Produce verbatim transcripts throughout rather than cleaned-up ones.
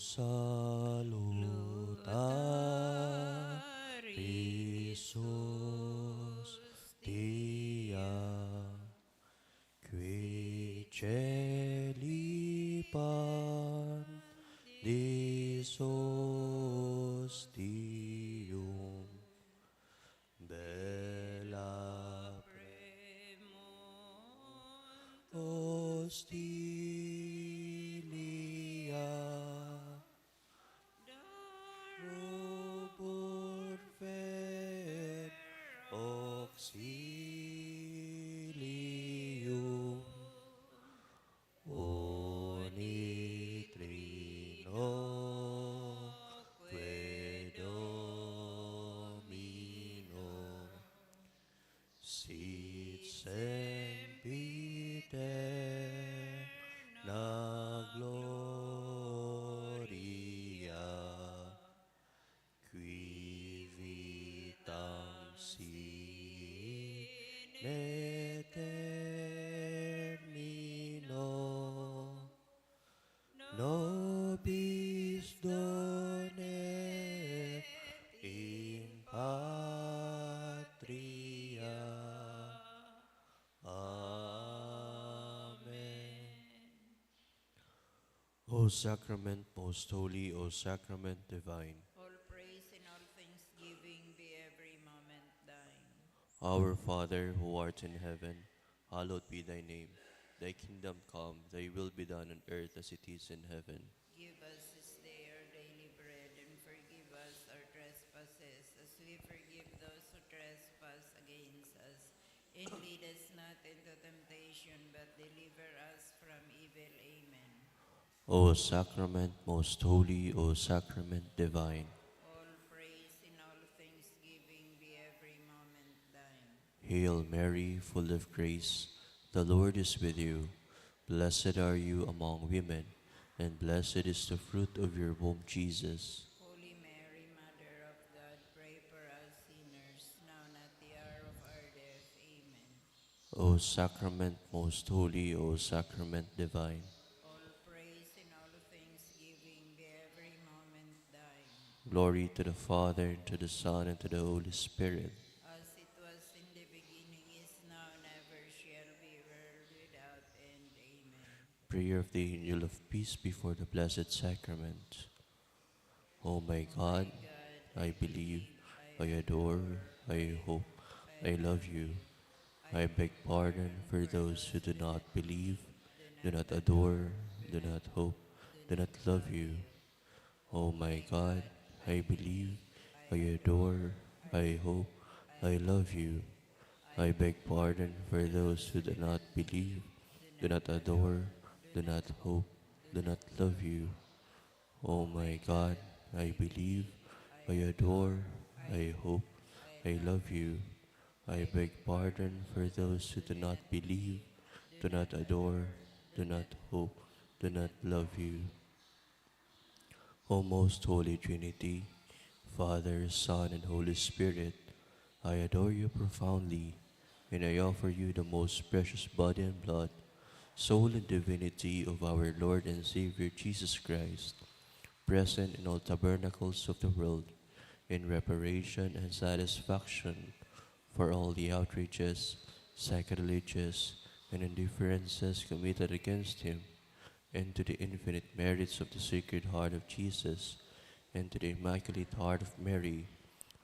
Salutaris hostia, qui caeli pandis hostium, bella premunt hostilia, darubur per auxilium. Unitrinoque Domino, sit sempiterna gloria, qui vitam sine termino nobis donet in patria. Amen. O Sacrament most holy, O Sacrament divine. All praise and all thanksgiving be every moment thine. Our Father, who art in heaven, hallowed be thy name. Thy kingdom come, thy will be done on earth as it is in heaven. Give us this day our daily bread, and forgive us our trespasses, as we forgive those who trespass against us. And lead us not into temptation, but deliver us from evil. Amen. O Sacrament most holy, O Sacrament divine. All praise and all thanksgiving be every moment thine. Hail Mary, full of grace, the Lord is with you. Blessed are you among women, and blessed is the fruit of your womb, Jesus. Holy Mary, Mother of God, pray for us sinners, now and at the hour of our death. Amen. O Sacrament most holy, O Sacrament divine. All praise and all thanksgiving be every moment thine. Glory to the Father, and to the Son, and to the Holy Spirit. As it was in the beginning, is now, and ever shall be, world without end. Amen. Prayer of the Angel of Peace before the Blessed Sacrament. O my God, I believe, I adore, I hope, I love you. I beg pardon for those who do not believe, do not adore, do not hope, do not love you. O my God, I believe, I adore, I hope, I love you. I beg pardon for those who do not believe, do not adore, do not hope, do not love you. O my God, I believe, I adore, I hope, I love you. I beg pardon for those who do not believe, do not adore, do not hope, do not love you. O most holy Trinity, Father, Son, and Holy Spirit, I adore you profoundly, and I offer you the most precious body and blood, soul and divinity of our Lord and Savior Jesus Christ, present in all tabernacles of the world, in reparation and satisfaction for all the outrages, sacrileges, and indifferences committed against him, and to the infinite merits of the Sacred Heart of Jesus, and to the Immaculate Heart of Mary,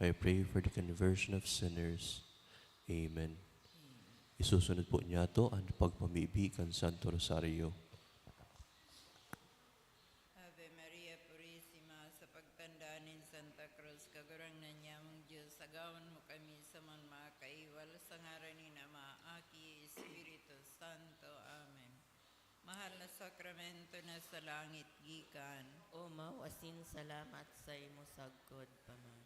I pray for the conversion of sinners. Amen. Isusunod po niyato an pagpamibi kan Santo Rosario. Ave Maria Purisima, sa pagtanda nin Santa Cruz, Kagurangnan nyamong Dios, agawon mo kami sa mga makaiwal, sa ngaran nin Ama, Aki, Espiritu Santo. Amen. Mahal na sakramento na sa langit gikan. Omaw asin salamat saimo sagkod pa man.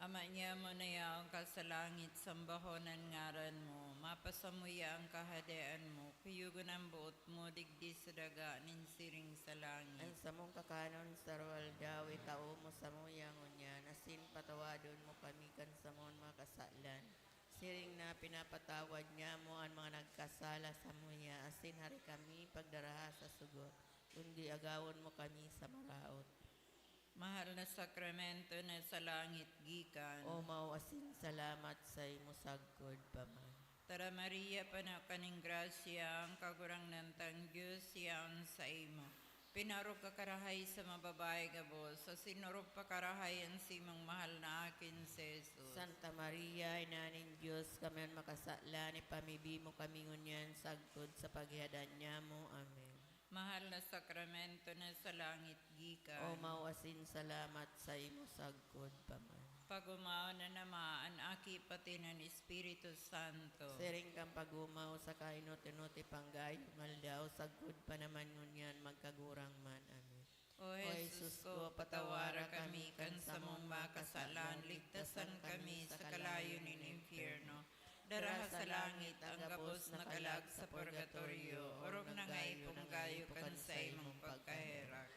Ama nyamo na yaon ka sa langit, sambahon an ngaran mo. Mapasamuya an kahadean mo. Kuyogon an boot mo digdi sa daga nin siring sa langit. An samong kakanon sa aroaldaw, itao mo samuya ngunyan, asin patawadon mo kami kan samong mga kasalan. Siring na pinapatawad nyamo an mga nagkasala samuya, asin hari kami pagdaraha sa sugot, kundi agawon mo kami sa maraot. Mahal na sakramento na sa langit gikan. O mao asin salamat saimo sagkod pa man. Tara, Maria, pano ka nin grasya, ang Kagurangnan tang Dios yaon saimo. Pinaorog ka karahay sa mga babayi gabos, asin orog pa karahay an simong mahal na aki na si Jesus. Santa Maria, Ina nin Dios, kami an makasalan, ipamibi mo kami ngunyan sagkod sa paghihadan nyamo. Amen. Mahal na sakramento na sa langit gikan. O mao asin salamat saimo sagkod pa man. Pag-omaw na naman an Aki pati an Espiritu Santo. Siring kan pag-omaw sa kainot-inot ipanggayong aldaw, sagkod pa naman ngunyan magkagurang man. Amen. O Jesus ko, patawara kami kan samong mga kasalan, ligtasan kami sa kalayo nin impyerno. Daraha sa langit ang gabos na kalag sa purgatorio, orog na nga iponggayo kan saimong pagkaherak.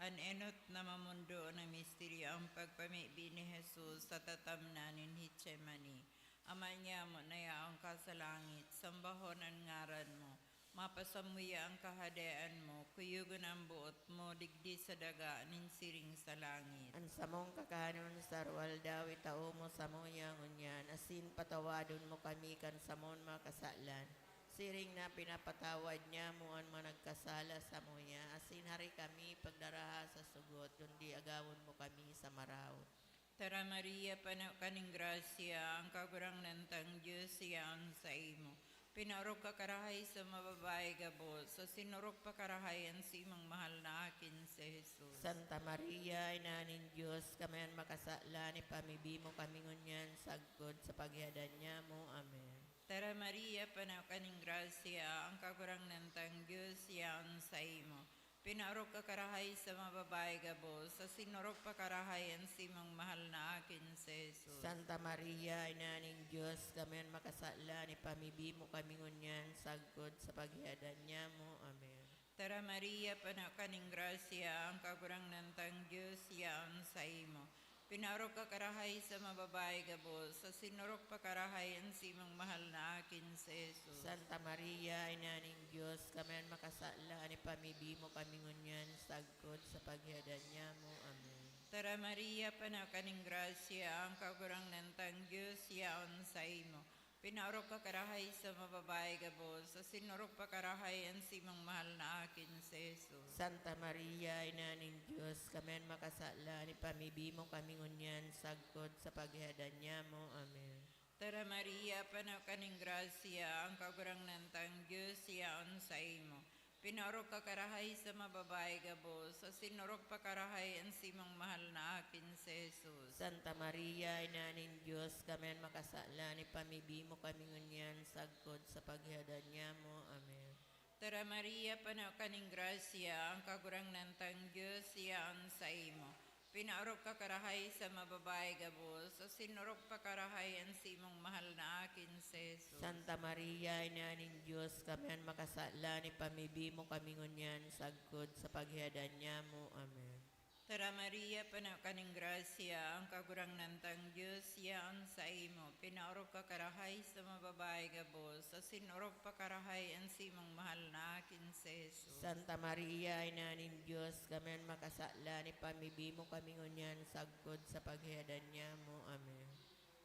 An enot na mamundoon na misteryo, ang pagpamibi ni Jesus sa tatamnan nin Getsemani. Ama nyamo na yaon ka sa langit, sambahon an ngaran mo. Mapasamuya an kahadean mo, kuyogon an boot mo digdi sa daga nin siring sa langit. An samong kakanon sa aroaldaw itao mo samuya ngunyan, asin patawadon mo kami kan samon mga kasalan, siring na pinapatawad nyamo an mga nagkasala samuya, asin hari kami pagdaraha sa sugot, kundi agawon mo kami sa maraot. Tara, Maria, pano ka nin grasya, ang Kagurangnan tang Dios yaon saimo. Pinaorog ka karahay sa mga babayi gabos, asin orog pa karahay an simong mahal na aki na si Jesus. Santa Maria, Ina nin Dios, kami an makasalan, ipamibi mo kami ngunyan sagkod sa paghihadan nyamo. Amen. Tara, Maria, pano ka nin grasya, ang Kagurangnan tang Dios yaon saimo. Pinaorog ka karahay sa mga babayi gabos, asin orog pa karahay an simong mahal na aki na si Jesus. Santa Maria, Ina nin Dios, kami an makasalan, ipamibi mo kami ngunyan sagkod sa paghihadan nyamo. Amen. Tara, Maria, pano ka nin grasya, ang Kagurangnan tang Dios yaon saimo. Pinaorog ka karahay sa mga babayi gabos, asin orog pa karahay an simong mahal na aki na si Jesus. Santa Maria, Ina nin Dios, kami an makasalan, ipamibi mo kami ngunyan sagkod sa paghihadan nyamo. Amen. Tara, Maria, pano ka nin grasya, ang Kagurangnan tang Dios yaon saimo. Pinaorog ka karahay sa mga babayi gabos, asin orog pa karahay an simong mahal na aki na si Jesus. Santa Maria, Ina nin Dios, kami an makasalan, ipamibi mo kami ngunyan sagkod sa paghihadan nyamo. Amen. Tara, Maria, pano ka nin grasya, ang Kagurangnan tang Dios yaon saimo. Pinaorog ka karahay sa mga babayi gabos, asin orog pa karahay an simong mahal na aki na si Jesus. Santa Maria, Ina nin Dios, kami an makasalan, ipamibi mo kami ngunyan sagkod sa paghihadan nyamo. Amen. Tara, Maria, pano ka nin grasya, ang Kagurangnan tang Dios yaon saimo. Pinaorog ka karahay sa mga babayi gabos, asin orog pa karahay an simong mahal na aki na si Jesus. Santa Maria, Ina nin Dios, kami an makasalan, ipamibi mo kami ngunyan sagkod sa paghihadan nyamo. Amen. Tara, Maria, pano ka nin grasya, ang Kagurangnan tang Dios yaon saimo. Pinaorog ka karahay sa mga babayi gabos, asin orog pa karahay an simong mahal na aki na si Jesus. Santa Maria, Ina nin Dios, kami an makasalan, ipamibi mo kami ngunyan sagkod sa paghihadan nyamo. Amen.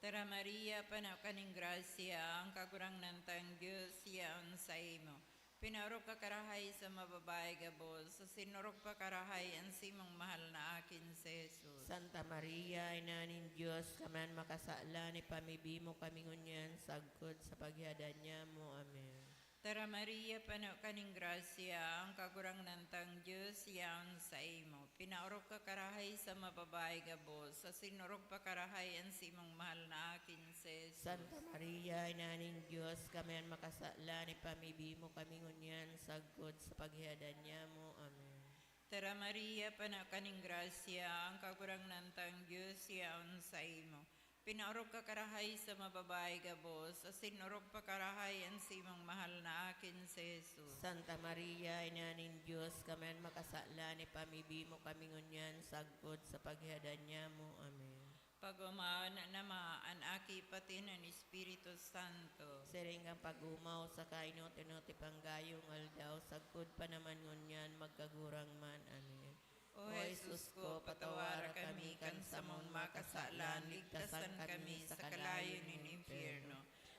Tara, Maria, pano ka nin grasya, ang Kagurangnan tang Dios yaon saimo. Pinaorog ka karahay sa mga babayi gabos, asin orog pa karahay an simong mahal na aki na si Jesus. Santa Maria, Ina nin Dios, kami an makasalan, ipamibi mo kami ngunyan sagkod sa paghihadan nyamo. Amen. Tara, Maria, pano ka nin grasya, ang Kagurangnan tang Dios yaon saimo. Pinaorog ka karahay sa mga babayi gabos, asin orog pa karahay an simong mahal na aki na si Jesus. Santa Maria, Ina nin Dios, kami an makasalan, ipamibi mo kami ngunyan sagkod sa paghihadan nyamo. Amen. Tara, Maria, pano ka nin grasya, ang Kagurangnan tang Dios yaon saimo. Pinaorog ka karahay sa mga babayi gabos, asin orog pa karahay an simong mahal na aki na si Jesus. Santa Maria, Ina nin Dios, kami an makasalan, ipamibi mo kami ngunyan sagkod sa paghihadan nyamo. Amen. Pag-omaw na naman an Aki pati an Espiritu Santo. Siring kan pag-omaw sa kainot-inot ipanggayong aldaw, sagkod pa naman ngunyan, magkagurang man. Amen. O Jesus ko, patawara kami kan samong makasalan, ligtasan kami sa kalayo nin impyerno.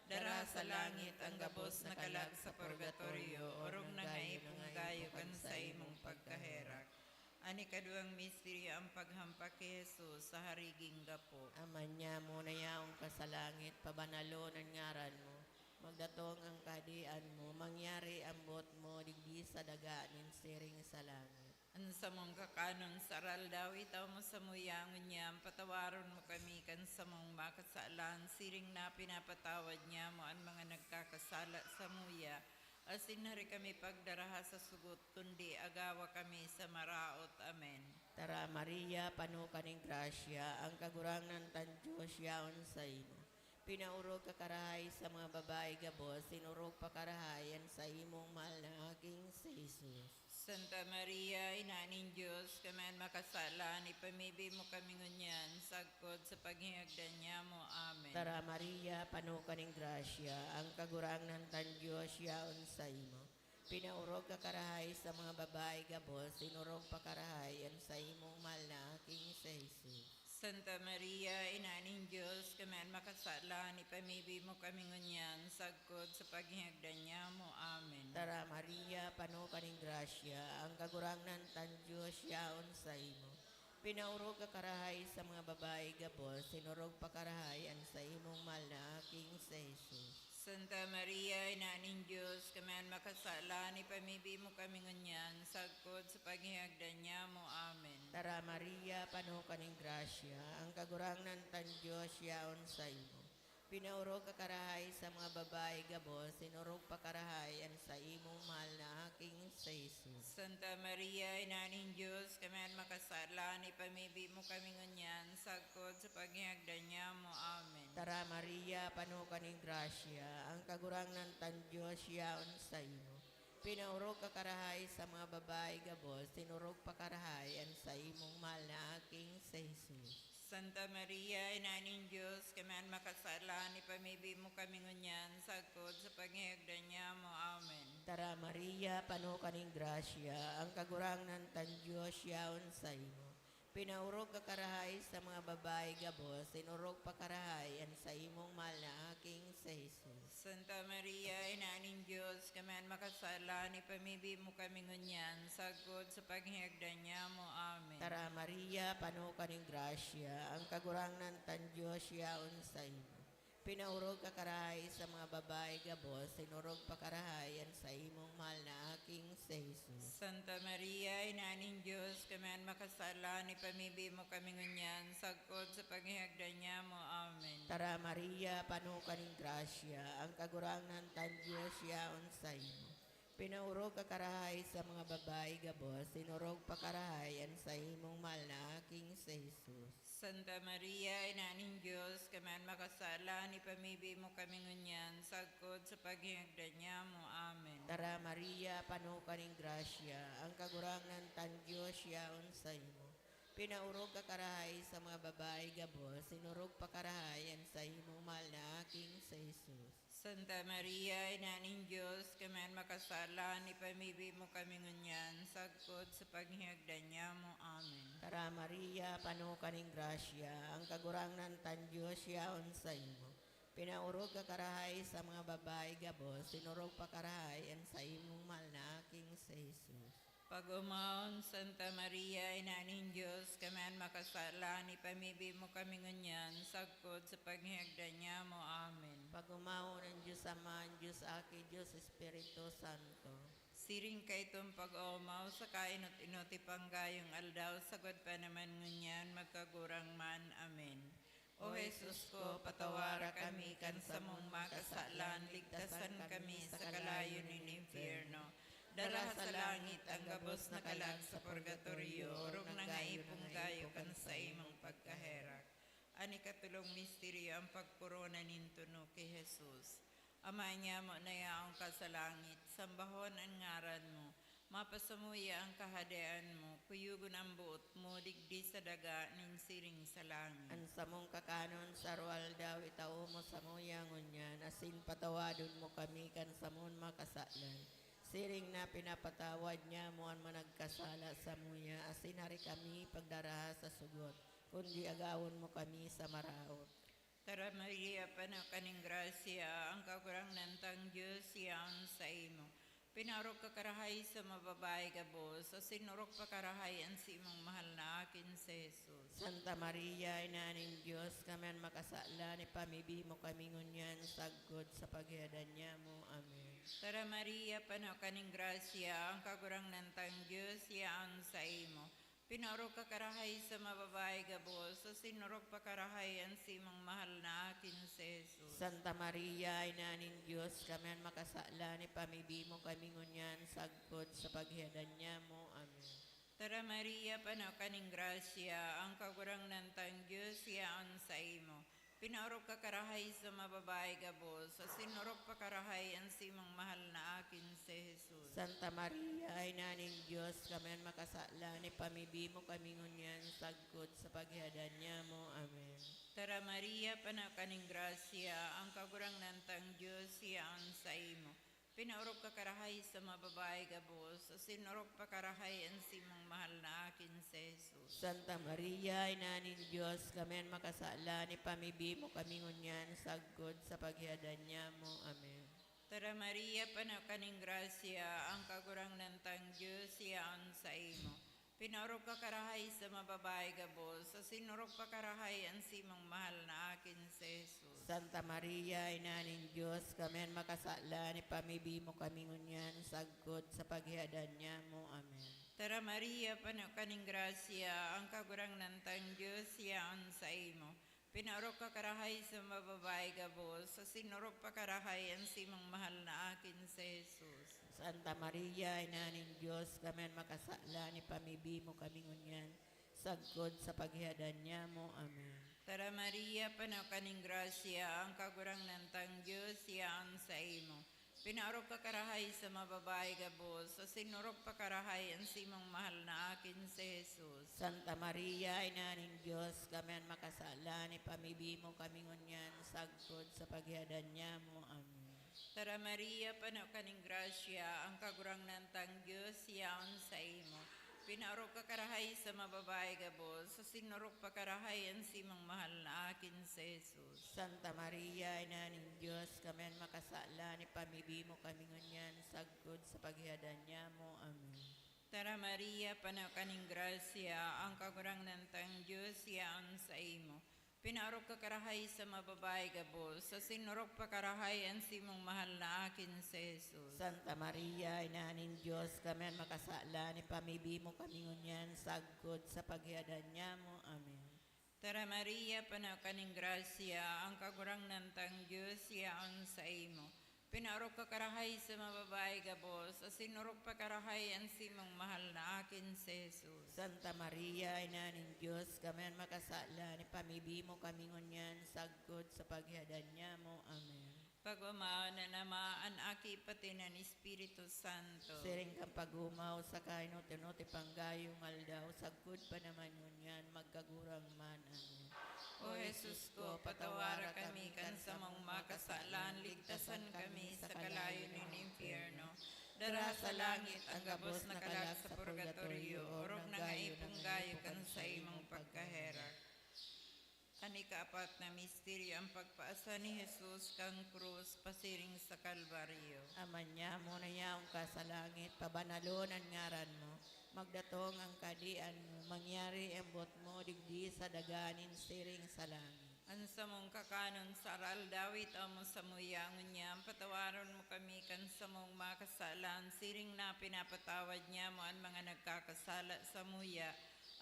Dara sa langit ang gabos na kalag sa purgatorio, orog na nga ipunggayo kan saimong pagkaherak. An ikaduwang misteryo, ang paghampak ki Jesus sa hariging gapo. Ama niamo na yaon ka sa langit, pabanalon an ngaran mo. Magdatong ang kahadean mo, mangyari ang boot mo digdi sa daga nin siring sa langit. An samong kakanon sa aroaldaw, itao mo samuya ngunyan, patawaron mo kami kan samong makasalan, siring na pinapatawad niamo an mga nagkakasala samuya, asin hari kami pagdaraha sa sugot, kundi agawa kami sa maraot. Amen. Tara, Maria, pano ka nin grasya, ang Kagurangnan kan Dios yaon saimo. Pinaorog ka karahay sa mga babayi gabos, asin orog pa karahay an saimong mahal na aking si Jesus. Santa Maria, Ina nin Dios, kami an makasalan, ipamibi mo kami ngunyan, sagkod sa paghingagdan niamo. Amen. Tara, Maria, pano ka nin grasya, ang Kagurangnan kan Dios yaon saimo. Pinaorog ka karahay sa mga babayi gabos, asin orog pa karahay an saimong mahal na aking si Jesus. Santa Maria, Ina nin Dios, kami an makasalan, ipamibi mo kami ngunyan, sagkod sa paghingagdan niamo. Amen. Tara, Maria, pano ka nin grasya, ang Kagurangnan kan Dios yaon saimo. Pinaorog ka karahay sa mga babayi gabos, asin orog pa karahay an saimong mahal na aking si Jesus. Santa Maria, Ina nin Dios, kami an makasalan, ipamibi mo kami ngunyan, sagkod sa paghingagdan niamo. Amen. Tara, Maria, pano ka nin grasya, ang Kagurangnan kan Dios yaon saimo. Pinaorog ka karahay sa mga babayi gabos, asin orog pa karahay an saimong mahal na aking si Jesus. Santa Maria, Ina nin Dios, kami an makasalan, ipamibi mo kami ngunyan, sagkod sa paghingagdan niamo. Amen. Tara, Maria, pano ka nin grasya, ang Kagurangnan kan Dios yaon saimo. Pinaorog ka karahay sa mga babayi gabos, asin orog pa karahay an saimong mahal na aking si Jesus. Santa Maria, Ina nin Dios, kami an makasalan, ipamibi mo kami ngunyan, sagkod sa paghingagdan niamo. Amen. Tara, Maria, pano ka nin grasya, ang Kagurangnan kan Dios yaon saimo. Pinaorog ka karahay sa mga babayi gabos, asin orog pa karahay an saimong mahal na aking si Jesus. Santa Maria, Ina nin Dios, kami an makasalan, ipamibi mo kami ngunyan, sagkod sa paghingagdan niamo. Amen. Tara, Maria, pano ka nin grasya, ang Kagurangnan kan Dios yaon saimo. Pinaorog ka karahay sa mga babayi gabos, asin orog pa karahay an saimong mahal na aking si Jesus. Santa Maria, Ina nin Dios, kami an makasalan, ipamibi mo kami ngunyan, sagkod sa paghingagdan niamo. Amen. Tara, Maria, pano ka nin grasya, ang Kagurangnan kan Dios yaon saimo. Pinaorog ka karahay sa mga babayi gabos, asin orog pa karahay an saimong mahal na aking si Jesus. Santa Maria, Ina nin Dios, kami an makasalan, ipamibi mo kami ngunyan, sagkod sa paghingagdan niamo. Amen. Tara, Maria, pano ka nin grasya, ang Kagurangnan kan Dios yaon saimo. Pinaorog ka karahay sa mga babayi gabos, asin orog pa karahay an saimong mahal na aking si Jesus. Santa Maria, Ina nin Dios, kami an makasalan, ipamibi mo kami ngunyan, sagkod sa paghingagdan niamo. Amen. Tara, Maria, pano ka nin grasya, ang Kagurangnan kan Dios yaon saimo. Pinaorog ka karahay sa mga babayi gabos, asin orog pa karahay an saimong mahal na aking si Jesus. Pag-omawon, Santa Maria, Ina nin Dios, kami an makasalan, ipamibi mo kami ngunyan, sagkod sa paghingagdan niamo. Amen. Pag-omawon an Dios Ama, an Dios Aki, Dios Espiritu Santo. Siring kaitong pag-oomaw sa kainot-inot ipanggayong aldaw, sagwad pa naman ngunyan, magkagurang man. Amen. O Jesus ko, patawara kami kan samong makasalan, ligtasan kami sa kalayo nin impyerno. Dara sa langit ang gabos na kalag sa purgatorio, orog na nga ipunggayo kan saimong pagkaherak. An ikatulong misteryo, ang pagkorona nin tuno ki Jesus. Ama niamo na yaon ka sa langit, sambahon an ngaran mo. Mapasamuya an Kahadean mo, kuyogon an boot mo digdi sa daga nin siring sa langit. An samong kakanon sa aroaldaw itao mo samuya ngunyan, asin patawadon mo kami kan samong makasalan, Siring na pinapatawad niya mo an mga nagkasala samuya, asin hari kami pagdaraha sa sugot, kundi agawon mo kami sa maraot. Tara, Maria, pano ka nin grasya, ang Kagurangnan tang Dios yaon saimo. Pinaorog ka karahay sa mga babayi gabos, asin orog pa karahay an simong mahal na akin si Jesus. Santa Maria, Ina nin Dios, kami an makasalan, ipamibi mo kami ngunyan sagkod sa paghihadan niya mo. Amen. Tara, Maria, pano ka nin grasya, ang Kagurangnan tang Dios yaon saimo. Pinaorog ka karahay sa mga babayi gabos, asin orog pa karahay an simong mahal na akin si Jesus. Santa Maria, Ina nin Dios, kami an makasalan, ipamibi mo kami ngunyan sagkod sa paghihadan niya mo. Amen. Tara, Maria, pano ka nin grasya, ang Kagurangnan tang Dios yaon saimo. Pinaorog ka karahay sa mga babayi gabos, asin orog pa karahay an simong mahal na akin si Jesus. Santa Maria, Ina nin Dios, kami an makasalan, ipamibi mo kami ngunyan sagkod sa paghihadan niya mo. Amen. Tara, Maria, pano ka nin grasya, ang Kagurangnan tang Dios yaon saimo. Pinaorog ka karahay sa mga babayi gabos, asin orog pa karahay an simong mahal na akin si Jesus. Santa Maria, Ina nin Dios, kami an makasalan, ipamibi mo kami ngunyan sagkod sa paghihadan niya mo. Amen. Tara, Maria, pano ka nin grasya, ang Kagurangnan tang Dios yaon saimo. Pinaorog ka karahay sa mga babayi gabos, asin orog pa karahay an simong mahal na akin si Jesus. Santa Maria, Ina nin Dios, kami an makasalan, ipamibi mo kami ngunyan sagkod sa paghihadan niya mo. Amen. Tara, Maria, pano ka nin grasya, ang Kagurangnan tang Dios yaon saimo. Pinaorog ka karahay sa mga babayi gabos, asin orog pa karahay an simong mahal na akin si Jesus. Santa Maria, Ina nin Dios, kami an makasalan, ipamibi mo kami ngunyan sagkod sa paghihadan niya mo. Amen. Tara, Maria, pano ka nin grasya, ang Kagurangnan tang Dios yaon saimo. Pinaorog ka karahay sa mga babayi gabos, asin orog pa karahay an simong mahal na akin si Jesus. Santa Maria, Ina nin Dios, kami an makasalan, ipamibi mo kami ngunyan sagkod sa paghihadan niya mo. Amen. Tara, Maria, pano ka nin grasya, ang Kagurangnan tang Dios yaon saimo. Pinaorog ka karahay sa mga babayi gabos, asin orog pa karahay an simong mahal na akin si Jesus. Santa Maria, Ina nin Dios, kami an makasalan, ipamibi mo kami ngunyan sagkod sa paghihadan niya mo. Amen. Tara, Maria, pano ka nin grasya, ang Kagurangnan tang Dios yaon saimo. Pinaorog ka karahay sa mga babayi gabos, asin orog pa karahay an simong mahal na akin si Jesus. Santa Maria, Ina nin Dios, kami an makasalan, ipamibi mo kami ngunyan sagkod sa paghihadan niya mo. Amen. Tara, Maria, pano ka nin grasya, ang Kagurangnan tang Dios yaon saimo. Pinaorog ka karahay sa mga babayi gabos, asin orog pa karahay an simong mahal na akin si Jesus. Santa Maria, Ina nin Dios, kami an makasalan, ipamibi mo kami ngunyan sagkod sa paghihadan niya mo. Amen. Pag-omaon an Ama, an Aki, pati an Espiritu Santo. Siring kan pag-omaw, saka inot-inot pang gayong aldaw, sagkod pa naman ngunyan, magkagurang man. Amen. O Jesus ko, patawara kami kan samong makasalan, ligtasan kami sa kalayo nin impyerno. Dara sa langit an gabos na kalag sa purgatorio, orog na nga ipunggayo kan saimong pagkaherak. An ikaapat na misteryo, an pagpaasa ni Jesus kan krus pasiring sa Kalbaryo. Ama niya, mo na yaon ka sa langit, pabanalon an ngaran mo. Magdatong an kahadean mo, mangyari an boot mo digdi sa daga nin siring sa langit. An samong kakanon sa aroaldaw itao mo samuya ngunyan, patawaron mo kami kan samong mga kasalan, siring na pinapatawad niamo an mga nagkakasala samuya.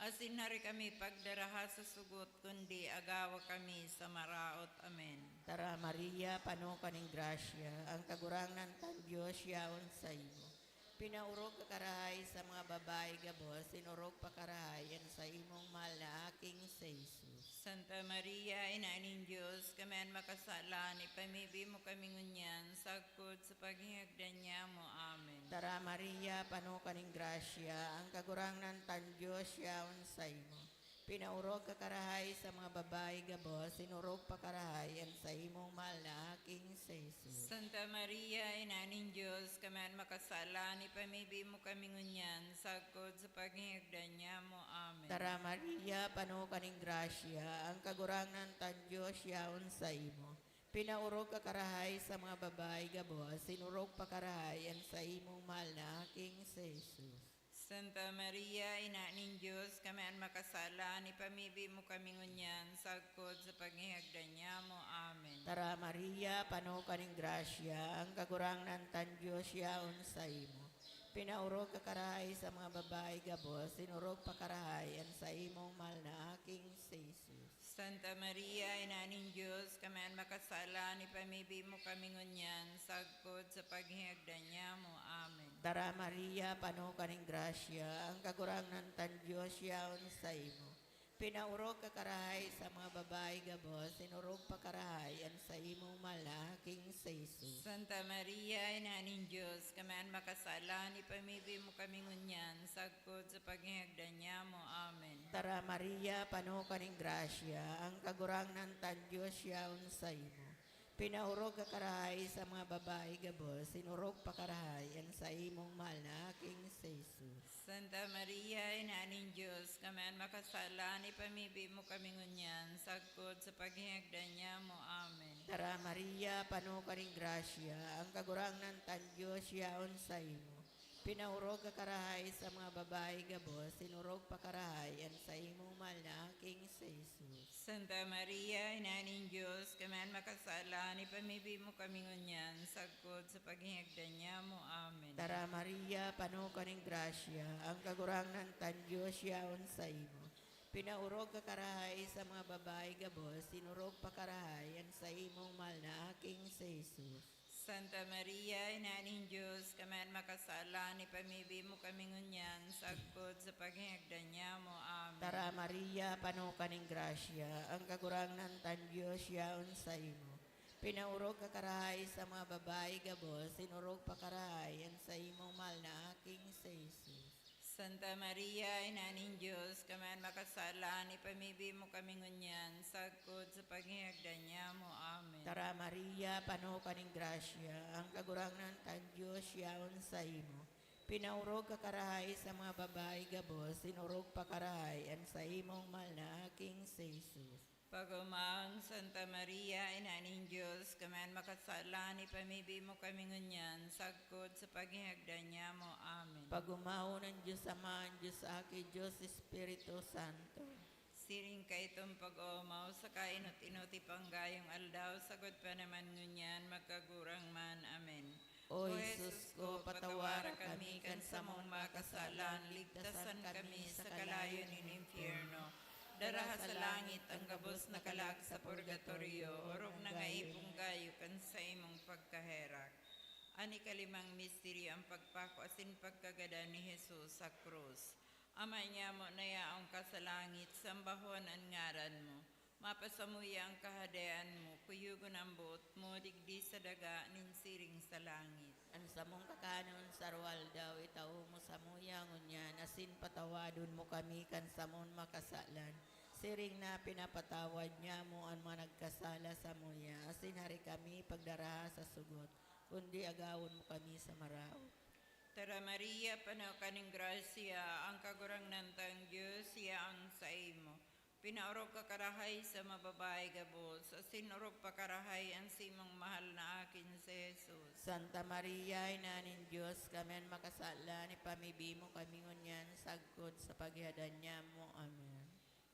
Asin hari kami pagdaraha sa sugot, kundi agawa kami sa maraot. Amen. Tara, Maria, pano ka nin grasya, ang Kagurangnan kan Dios yaon saimo. Pinaorog ka karahay sa mga babayi gabos, asin orog pa karahay an saimong mahal na aking si Jesus. Santa Maria, Ina nin Dios, kami an makasalan, ipamibi mo kami ngunyan, sagkod sa paghingagdan niamo. Amen. Tara, Maria, pano ka nin grasya, ang Kagurangnan kan Dios yaon saimo. Pinaorog ka karahay sa mga babayi gabos, sinorog pa karahay an saimong mahal na Aki, si Jesus. Santa Maria, Ina nin Dios, kami an makasalan, ipamibi mo kami ngunyan, sagkod sa paghingagdan nyamo. Amen. Tara, Maria, pano ka nin grasya, ang Kagurangnan kan Dios yaon saimo. Pinaorog ka karahay sa mga babayi gabos, sinorog pa karahay an saimong mahal na Aki, si Jesus. Santa Maria, Ina nin Dios, kami an makasalan, ipamibi mo kami ngunyan, sagkod sa paghingagdan nyamo. Amen. Tara, Maria, pano ka nin grasya, ang Kagurangnan kan Dios yaon saimo. Pinaorog ka karahay sa mga babayi gabos, sinorog pa karahay an saimong mahal na Aki, si Jesus. Santa Maria, Ina nin Dios, kami an makasalan, ipamibi mo kami ngunyan, sagkod sa paghingagdan nyamo. Amen. Tara, Maria, pano ka nin grasya, ang Kagurangnan kan Dios yaon saimo. Pinaorog ka karahay sa mga babayi gabos, sinorog pa karahay an saimong mahal na Aki, si Jesus. Santa Maria, Ina nin Dios, kami an makasalan, ipamibi mo kami ngunyan, sagkod sa paghingagdan nyamo. Amen. Tara, Maria, pano ka nin grasya, ang Kagurangnan kan Dios yaon saimo. Pinaorog ka karahay sa mga babayi gabos, sinorog pa karahay an saimong mahal na Aki, si Jesus. Santa Maria, Ina nin Dios, kami an makasalan, ipamibi mo kami ngunyan, sagkod sa paghingagdan nyamo. Amen. Tara, Maria, pano ka nin grasya, ang Kagurangnan kan Dios yaon saimo. Pinaorog ka karahay sa mga babayi gabos, sinorog pa karahay an saimong mahal na Aki, si Jesus. Santa Maria, Ina nin Dios, kami an makasalan, ipamibi mo kami ngunyan, sagkod sa paghingagdan nyamo. Amen. Tara, Maria, pano ka nin grasya, ang Kagurangnan kan Dios yaon saimo. Pinaorog ka karahay sa mga babayi gabos, sinorog pa karahay an saimong mahal na Aki, si Jesus. Santa Maria, Ina nin Dios, kami an makasalan, ipamibi mo kami ngunyan, sagkod sa paghingagdan nyamo. Amen. Tara, Maria, pano ka nin grasya, ang Kagurangnan kan Dios yaon saimo. Pinaorog ka karahay sa mga babayi gabos, sinorog pa karahay an saimong mahal na Aki, si Jesus. Santa Maria, Ina nin Dios, kami an makasalan, ipamibi mo kami ngunyan, sagkod sa paghingagdan nyamo. Amen. Tara, Maria, pano ka nin grasya, ang Kagurangnan kan Dios yaon saimo. Pinaorog ka karahay sa mga babayi gabos, sinorog pa karahay an saimong mahal na Aki, si Jesus. Pag-omawon, Santa Maria, Ina nin Dios, kami an makasalan, ipamibi mo kami ngunyan, sagkod sa paghingagdan nyamo. Amen. Pag-omawon an Dios Ama, an Dios Aki, Dios Espiritu Santo. Siring kaitong pag-oomaw sa kainot-inoti panggayong aldaw, sagkod pa naman ngunyan, magkagurang man. Amen. O Jesus ko, patawara kami kan samong mga kasalan, ligtasan kami sa kalayo nin impyerno. Daraha sa langit an gabos na kalag sa purgatorio, orog na nga ipong gayo kan saimong pagkaherak. An ikalimang misteryo, an pagpako asin pagkagadan ni Jesus sa krus. Ama nyamo na yaon ka sa langit, sambahon an ngaran mo. Mapasamuya an Kahadean mo, kuyogon an boot mo digdi sa daga nin siring sa langit. An samong kakanon sa aroaldaw, itao mo samuya ngunyan, asin patawadon mo kami kan samong makasalan, siring na pinapatawad nyamo an mga nagkasala samuya, asin hari kami pagdaraha sa sugot, kundi agawon mo kami sa maraot. Tara, Maria, pano ka nin grasya, ang Kagurangnan tang Dios yaon saimo. Pinaorog ka karahay sa mga babayi gabos, asin orog pa karahay an saimong mahal na Akin, si Jesus. Santa Maria, Ina nin Dios, kami an makasalan, ipamibi mo kami ngunyan sagkod sa paghihadan nyamo. Amen.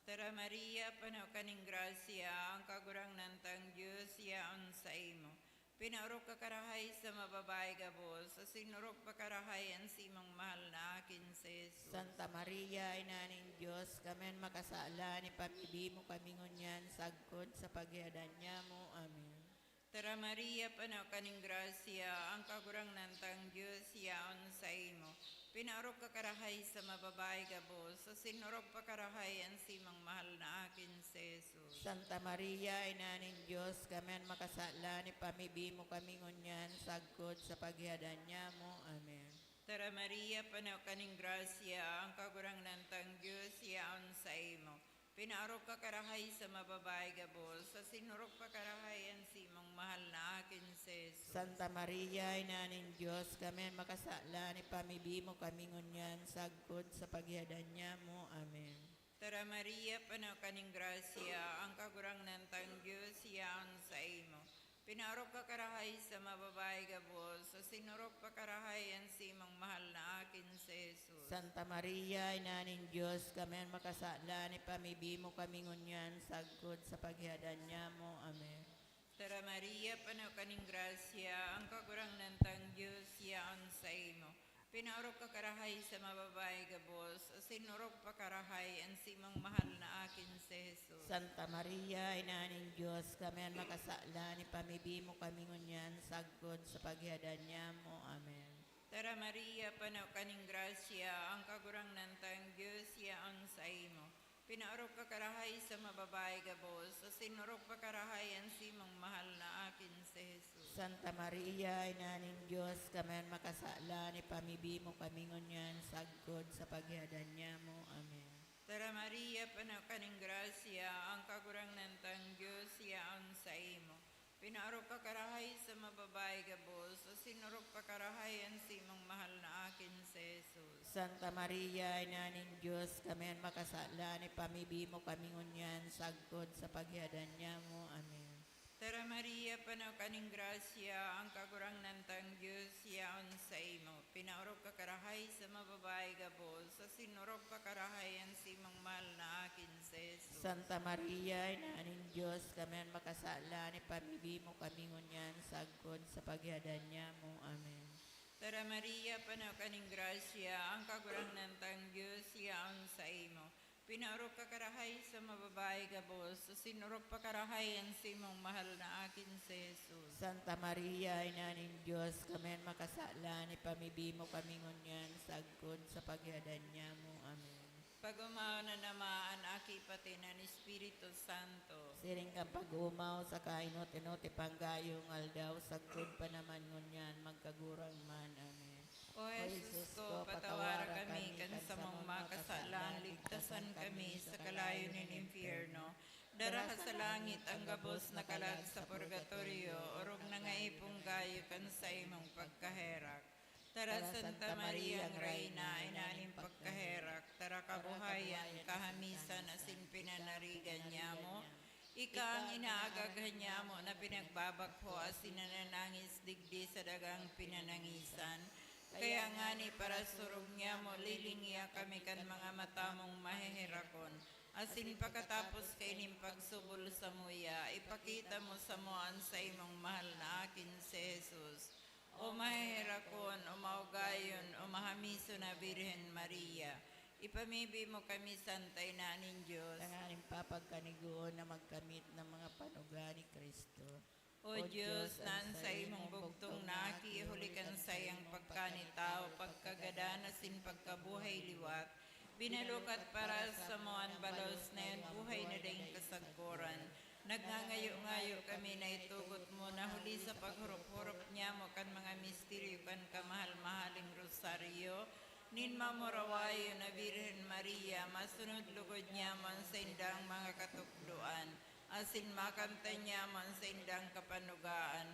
Tara, Maria, pano ka nin grasya, ang Kagurangnan tang Dios yaon saimo. Pinaorog ka karahay sa mga babayi gabos, asin orog pa karahay an saimong mahal na Akin, si Jesus. Santa Maria, Ina nin Dios, kami an makasalan, ipamibi mo kami ngunyan sagkod sa paghihadan nyamo. Amen. Tara, Maria, pano ka nin grasya, ang Kagurangnan tang Dios yaon saimo. Pinaorog ka karahay sa mga babayi gabos, asin orog pa karahay an saimong mahal na Akin, si Jesus. Santa Maria, Ina nin Dios, kami an makasalan, ipamibi mo kami ngunyan sagkod sa paghihadan nyamo. Amen. Tara, Maria, pano ka nin grasya, ang Kagurangnan tang Dios yaon saimo. Pinaorog ka karahay sa mababae gabos, asin orog pa karahay an simong mahal na akin si Jesus. Santa Maria, Ina nin Dios, kami an makasalan, ipamibi mo kami ngunyan sagkod sa paghihadan nyamo. Amen. Tara Maria, pano ka nin grasya, ang Kagurangnan tang Dios yaon saimo. Pinaorog ka karahay sa mababae gabos, asin orog pa karahay an simong mahal na akin si Jesus. Santa Maria, Ina nin Dios, kami an makasalan, ipamibi mo kami ngunyan sagkod sa paghihadan nyamo. Amen. Tara Maria, pano ka nin grasya, ang Kagurangnan tang Dios yaon saimo. Pinaorog ka karahay sa mababae gabos, asin orog pa karahay an simong mahal na akin si Jesus. Santa Maria, Ina nin Dios, kami an makasalan, ipamibi mo kami ngunyan sagkod sa paghihadan nyamo. Amen. Tara Maria, pano ka nin grasya, ang Kagurangnan tang Dios yaon saimo. Pinaorog ka karahay sa mababae gabos, asin orog pa karahay an simong mahal na akin si Jesus. Santa Maria, Ina nin Dios, kami an makasalan, ipamibi mo kami ngunyan sagkod sa paghihadan nyamo. Amen. Tara Maria, pano ka nin grasya, ang Kagurangnan tang Dios yaon saimo. Pinaorog ka karahay sa mababae gabos, asin orog pa karahay an simong mahal na akin si Jesus. Santa Maria, Ina nin Dios, kami an makasalan, ipamibi mo kami ngunyan sagkod sa paghihadan nyamo. Amen. Tara Maria, pano ka nin grasya, ang Kagurangnan tang Dios yaon saimo. Pinaorog ka karahay sa mababae gabos, asin orog pa karahay an simong mahal na akin si Jesus. Santa Maria, Ina nin Dios, kami an makasalan, ipamibi mo kami ngunyan sagkod sa paghihadan nyamo. Amen. Tara Maria, pano ka nin grasya, ang Kagurangnan tang Dios yaon saimo. Pinaorog ka karahay sa mababae gabos, asin orog pa karahay an simong mahal na akin si Jesus. Santa Maria, Ina nin Dios, kami an makasalan, ipamibi mo kami ngunyan sagkod sa paghihadan nyamo. Amen. Pag-omaw na naman an Aki, pati an Espiritu Santo. Siring kan pag-omaw, sa kainot-inot, ipanggayo ng aldaw, sagkod pa naman ngunyan, magkagurang man. Amen. O Jesus ko, patawara kami kan samong mga kasalan, ligtasan kami sa kalayo nin impyerno. Dara sa langit an gabos na kalag sa purgatorio, orog na nga ipanggayo kan saimong pagkaherak. Tara, Santa Maria, ang Reyna, ina nin pagkaherak, tara kabuhayan, kahamisan, asin pinanarigan nyamo. Ika ang inaagaghan nyamo na pinagbabakho asin nananangis digdi sa dagang pinanangisan. Kaya ngani, parasurog nyamo, lilingia kami kan mga mata mong maheherakon, asin pakatapos kaining pagsubol samuya, ipakita mo samo an saimong mahal na akin si Jesus. O maheherakon, o maugayon, o mahamiso na Birhen Maria, ipamibi mo kami, Santa Ina nin Dios, tanganing papagkanigoon na magkamit ng mga panuga ni Cristo. O Dios, na an saimong bugtong na aki, huli kan saiyang pagkanitao, pagkagadan asin pagkabuhay liwat, binalukat para samo an balos na yan buhay na daing kasagkoran. Nagngangayo-ngayo kami na itugot mo na huli sa paghurop-hurop nyamo kan mga misteryo kan kamahal-mahaling rosaryo nin mamurawayon na Birhen Maria, masunod lugod nyamo an saindang mga katukdoan, asin makamtan nyamo an saindang kapanugaan,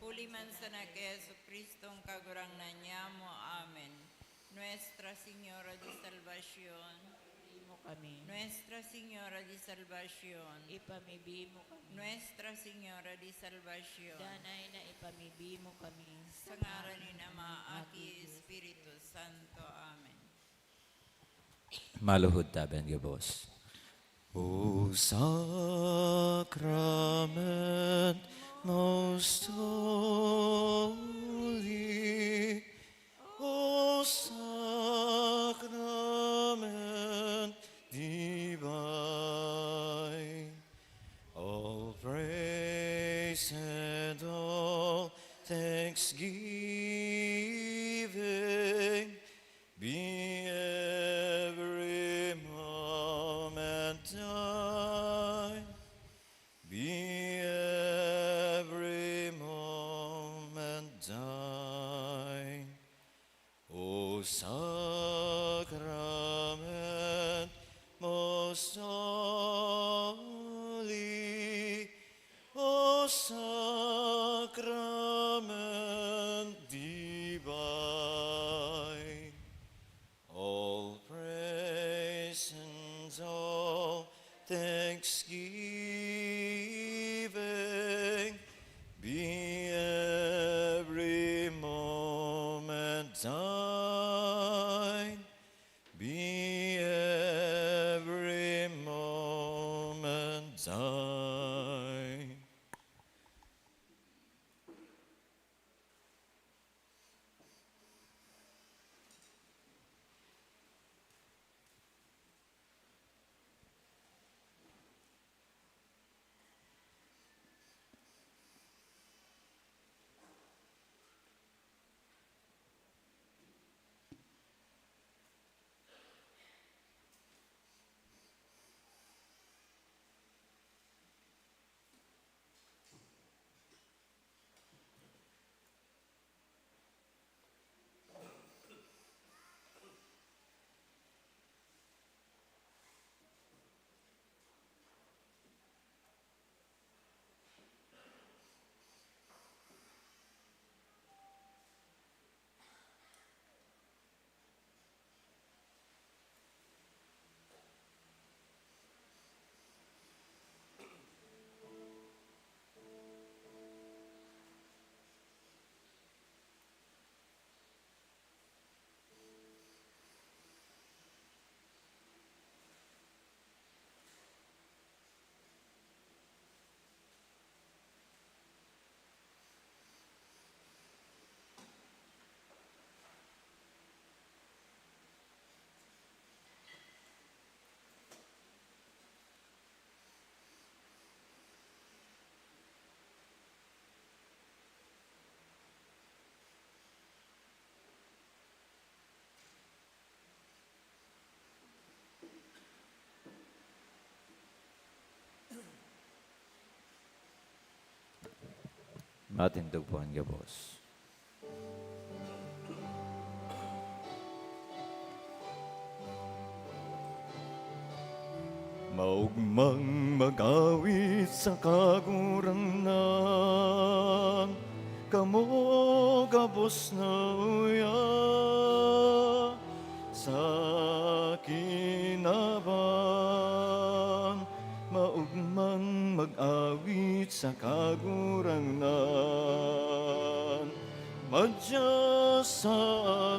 huli man sana ki Jesu-Cristong Kagurangnan nyamo. Amen. Nuestra Señora de Salvacion. Ipamibi mo kami. Nuestra Señora de Salvacion. Ipamibi mo kami. Nuestra Señora de Salvacion. Danay na ipamibi mo kami. Sa ngaran nin Ama, Aki, Espiritu Santo. Amen. Maluhod tabi an gabos. O Sacrament most holy, O Sacrament divine, all praise and all thanksgiving be every moment thine. Be every moment thine. O Sacrament most Sacrament divine, all praise and all thanksgiving be every moment thine, be every moment thine. Matindog po an gabos. Maogmang mag-awit sa Kagurangnan, kamo gabos na uya sa kinaban. Maogmang mag-awit sa Kagurangnan, madya sa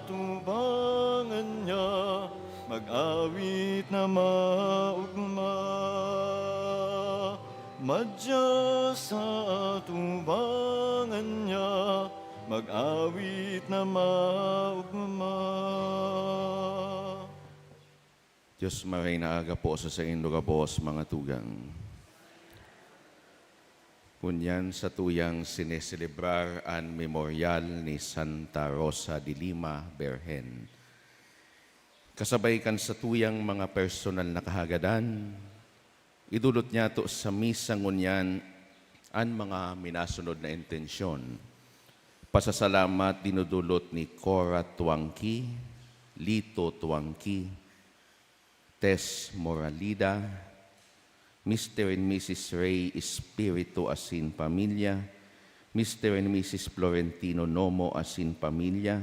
atubangan niya, mag-awit na maogma. Madya sa atubangan niya, mag-awit na maogma. Dios, maray na aga po sa saindo gabos, mga tugang. Ngunyan satuyang sineselebrar an memoryal ni Santa Rosa de Lima, Birhen. Kasabay kan satuyang mga personal na kahagadan, idolot niyato sa misa ngunyan an mga minasunod na intensyon. Pasasalamat dinodolot ni Cora Tuangki, Lito Tuangki, Tess Moralida, Mister and Missus Ray Espiritu asin pamilya, Mister and Missus Florentino Nomo asin pamilya.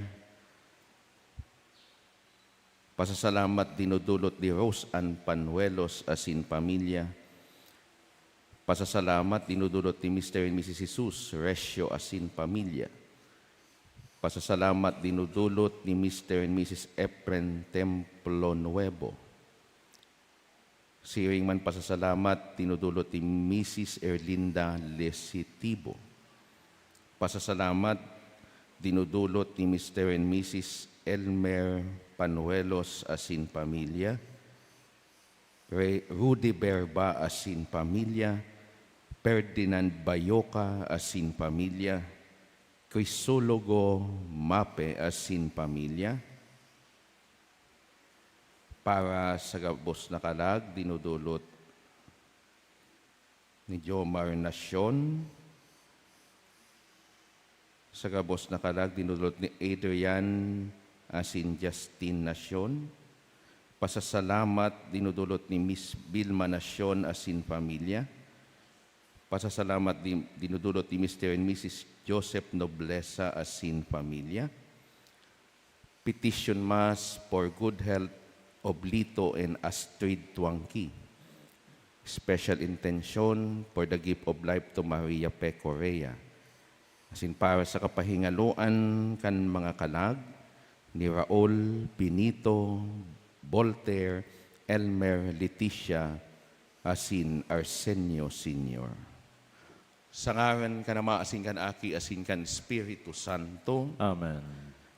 Pasasalamat dinodolot ni Rose Ann Panuelos asin pamilya. Pasasalamat dinodolot ni Mister and Missus Jesus Recio asin pamilya. Pasasalamat dinodolot ni Mister and Missus Efren Templo Nuevo. Siring man pasasalamat dinodolot ni Missus Erlinda Lesitivo. Pasasalamat dinodolot ni Mister and Missus Elmer Panuelos asin pamilya, Re-, Rudy Berba asin pamilya, Ferdinand Bayoca asin pamilya, Crisologo Mape asin pamilya, para sa gabos na kalag, dinodolot ni Jomar Nacion. Sa gabos na kalag, dinodolot ni Adrian asin Justin Nacion. Pasasalamat dinodolot ni Miss Vilma Nacion asin pamilya. Pasasalamat din dinudulot ni Mister and Missus Joseph Nobleza asin pamilya. Petition Mass for good health of Lito and Astrid Tuangki. Special intention for the gift of life to Maria P. Correa. Asin para sa kapahingaloan kan mga kalag ni Raul, Benito, Voltaire, Elmer, Leticia, asin Arsenio Senior. Sa ngaran kan Ama, asin kan Aki, asin kan Espiritu Santo. Amen.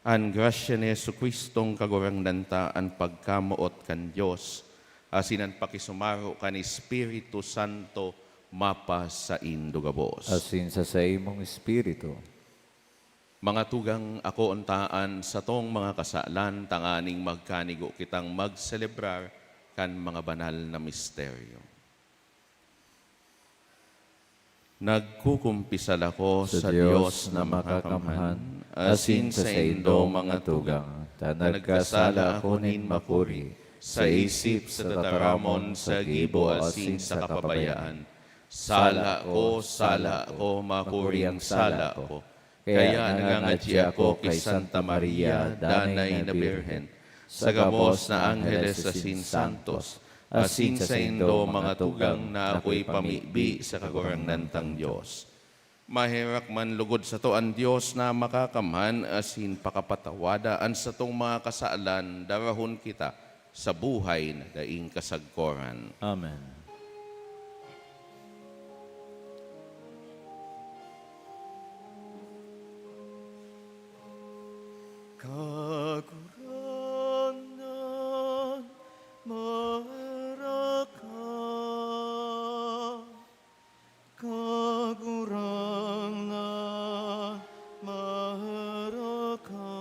An grasya ni Jesu-Cristong Kagurangnan ta, an pagkamoot kan Dios, asin an pakisumaro kan Espiritu Santo mapasaindo gabos. Asin sa saimong espiritu. Mga tugang, akoon ta an satong mga kasalan tanganing magkanigo kitang magselebrar kan mga banal na misteryo. Nagkukumpisal ako sa Dios na makakamhan, asin sa saindo, mga tugang, ta nagkasala ako nin makuri sa isip, sa tataramon, sa gibo, asin sa kapabayaan. Sala ko, sala ko, makuri ang sala ko. Kaya nangangadya ako ki Santa Maria, Danay na Birhen, sa gabos na angheles asin santos, asin saindo, mga tugang, na akoy pamibi sa Kagurangnan tang Dios. Maherak man lugod sato an Dios na makakamhan asin pakapatawada an satong mga kasalan, darahon kita sa buhay na daing kasagkoran. Amen. Kagurangnan, maherak ka. Kagurangnan, maherak ka.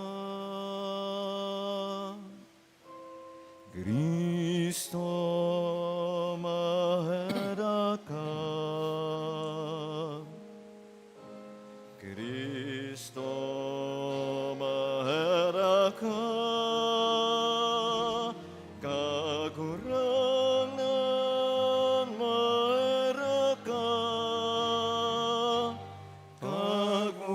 Cristo, maherak ka. Cristo, maherak ka. Kagurangnan, maherak ka. Kagurangnan,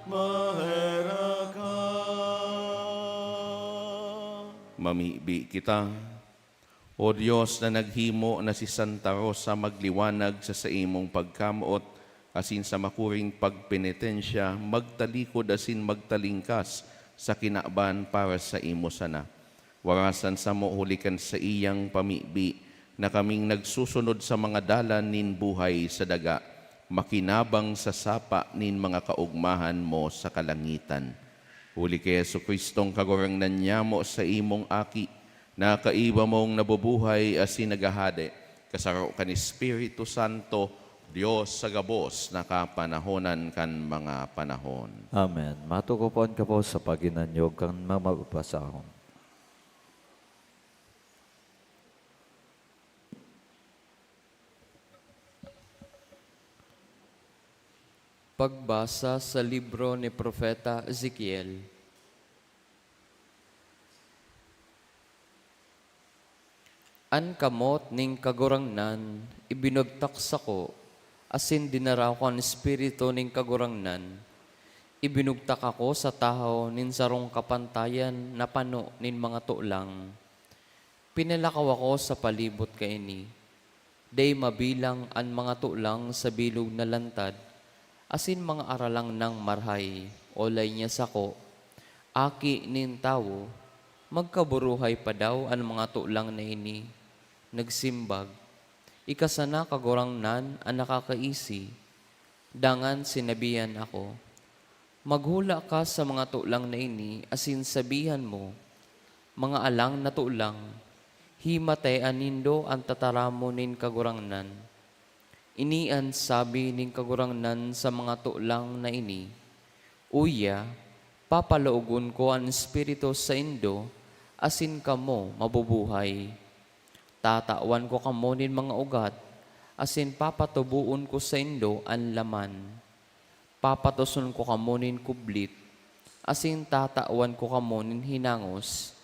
maherak ka. Mamibi kita. O Dios na naghimo na si Santa Rosa magliwanag sa saimong pagkamoot asin sa makuring pagpenitensya, magtalikod asin magtalingkas sa kinaban para saimo sana. Warasan samo huli kan saiyang pamibi na kaming nagsusunod sa mga dalan nin buhay sa daga, makinabang sa sapa nin mga kaogmahan mo sa kalangitan. Huli ki Jesu-Cristong Kagurangnan nyamo, saimong Aki, na kaiba mong nabubuhay asin naghahade, kasaro kan Espiritu Santo, Dios sa gabos na kapanahonan kan mga panahon. Amen. Matukopan kamo sa paghinanyog kan mga mababasahon. Pagbasa sa libro ni Propeta Ezekiel. An kamot nin Kagurangnan ibinugtak sako, asin dinara ko an Espiritu nin Kagurangnan. Ibinugtak ako sa tahaw nin sarong kapantayan na pano nin mga tolang. Pinalakaw ako sa palibot kaini. Dai mabilang an mga tolang sa bilog na lantad, asin mga aralang nang marahay, olay niya sako, "Aki nin tawo, magkaburuhay pa daw an mga tolang na ini?" Nagsimbag, "Ika sana, Kagurangnan, an nakakaisi." Dangan sinabihan ako, "Maghula ka sa mga tolang na ini asin sabihan mo, 'Mga alang na tolang, himatayan nindo an tataramon nin Kagurangnan.'" Ini an sabi nin Kagurangnan sa mga tolang na ini, "Uya, papalaogon ko an Espiritu saindo, asin kamo mabubuhay. Tatawan ko kamo nin mga ugat, asin papatuboon ko saindo an laman. Papatoson ko kamo nin kublit, asin tatawan ko kamo nin hinangos,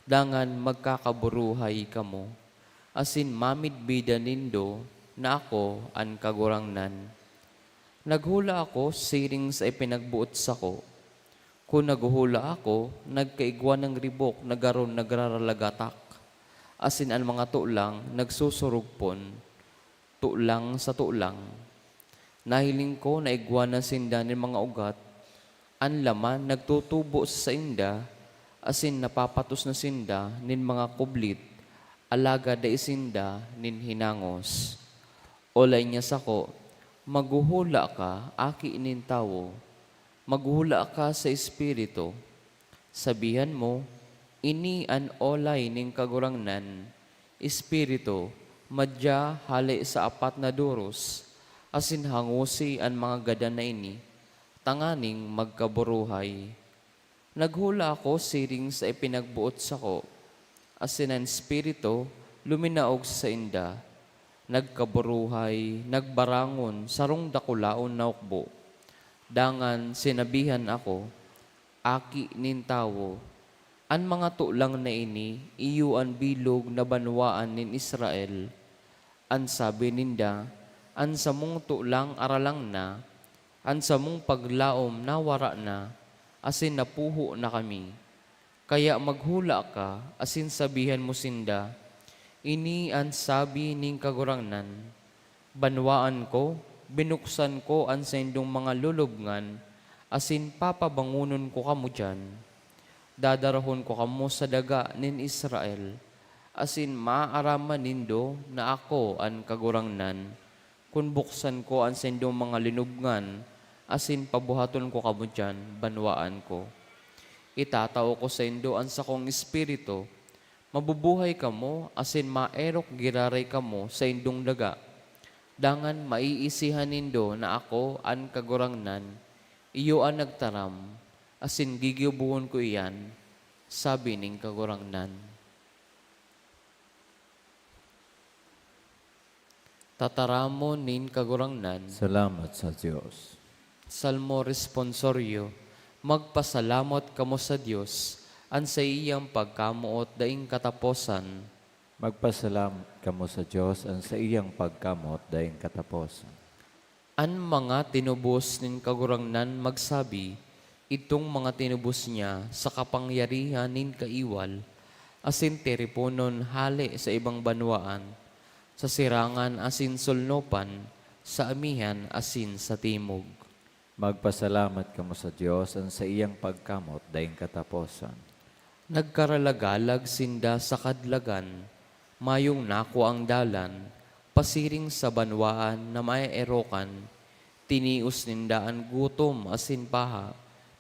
dangan magkakaburuhay kamo, asin mamidbidan nindo na ako an Kagurangnan. Naghula ako siring sa ipinagboot sako. Kun naghuhula ako, nagkaigwa nin ribok na garo nagraralagatak, asin an mga tulang nagsusurugpon, tulang sa tulang. Nahiling ko na igwa na sinda nin mga ugat, an laman nagtutubo sa sainda, asin napapatos na sinda nin mga kublit, alagad dai sinda nin hinangos. Olay niya sako, maghuhula ka, aki nin tawo, maghuhula ka sa Espiritu. Sabihan mo, "Ini an olay nin Kagurangnan, Espiritu, madya hale sa apat na doros, asin hangosi an mga gadan na ini, tanganing magkaburuhay." Naghula ako siring sa ipinagboot sako, asin an Espiritu luminaog sa sainda. Nagkaburuhay, nagbarangon sarong dakulaon na hukbo. Dangan sinabihan ako, "Aki nin tawo, an mga tulang na ini iyo an bilog na banwaan nin Israel." An sabi ninda, "An samong tulang aralang na, an samong paglaom nawara na, asin napuho na kami." Kaya maghula ka asin sabihan mo sinda, "Ini an sabi nin Kagurangnan, 'Banwaan ko, binuksan ko an saindong mga lulubngan, asin papabangonon ko kamo diyan. Dadarahon ko kamo sa daga nin Israel, asin maaaraman nindo na ako an Kagurangnan, kun buksan ko an saindong mga linubngan asin pabuhaton ko kamo diyan banwaan ko. Itatao ko saindo an sakong Espiritu, mabubuhay kamo asin maerok giraray kamo saindong daga. Dangan maiisihan nindo na ako an Kagurangnan, iyo an nagtaram, asin gigibohon ko iyan,' sabi nin Kagurangnan. Tataramon nin Kagurangnan. Salamat sa Dios. Salmo Responsorio. Magpasalamat kamo sa Dios, an saiyang pagkamoot daing kataposan. Magpasalamat kamo sa Dios, an saiyang pagkamoot daing kataposan. An mga tinubos nin Kagurangnan magsabi, "Idtong mga tinubos niya sa kapangyarihan nin kaiwal, asin tiriponon hale sa ibang banwaan, sa sirangan asin solnopan, sa amihan asin sa timog." Magpasalamat kamo sa Dios, an saiyang pagkamoot daing kataposan. Nagkaralagalag sinda sa kadlagan, mayong nakuang dalan, pasiring sa banwaan na maeerokan. Tinios ninda an gutom asin paha,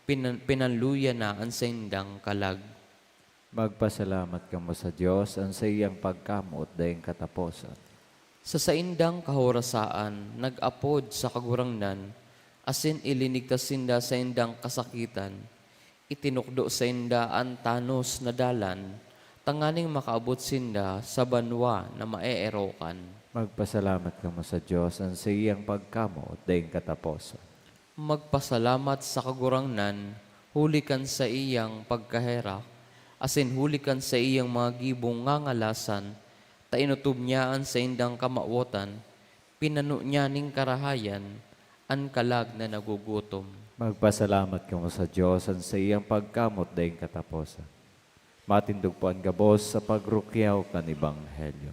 pinan-, pinanluya na an saindang kalag. Magpasalamat kamo sa Dios, an saiyang pagkamoot daing kataposan. Sa saindang kahorasaan, nag-apod sa Kagurangnan, asin ilinigtas sinda saindang kasakitan. Itinukdo sainda an tanos na dalan, tanganing makaabot sinda sa banwa na maeerokan. Magpasalamat kamo sa Dios, an saiyang pagkamoot daing kataposan. Magpasalamat sa Kagurangnan huli kan saiyang pagkaherak, asin huli kan saiyang mga gibong ngangalasan, ta inotob niya an saindang kamawotan, pinano niya nin karahayan an kalag na nagugutom. Magpasalamat kamo sa Dios, an saiyang pagkamoot daing kataposan. Matindog po an gabos sa pagrukyaw kan Ebanghelyo.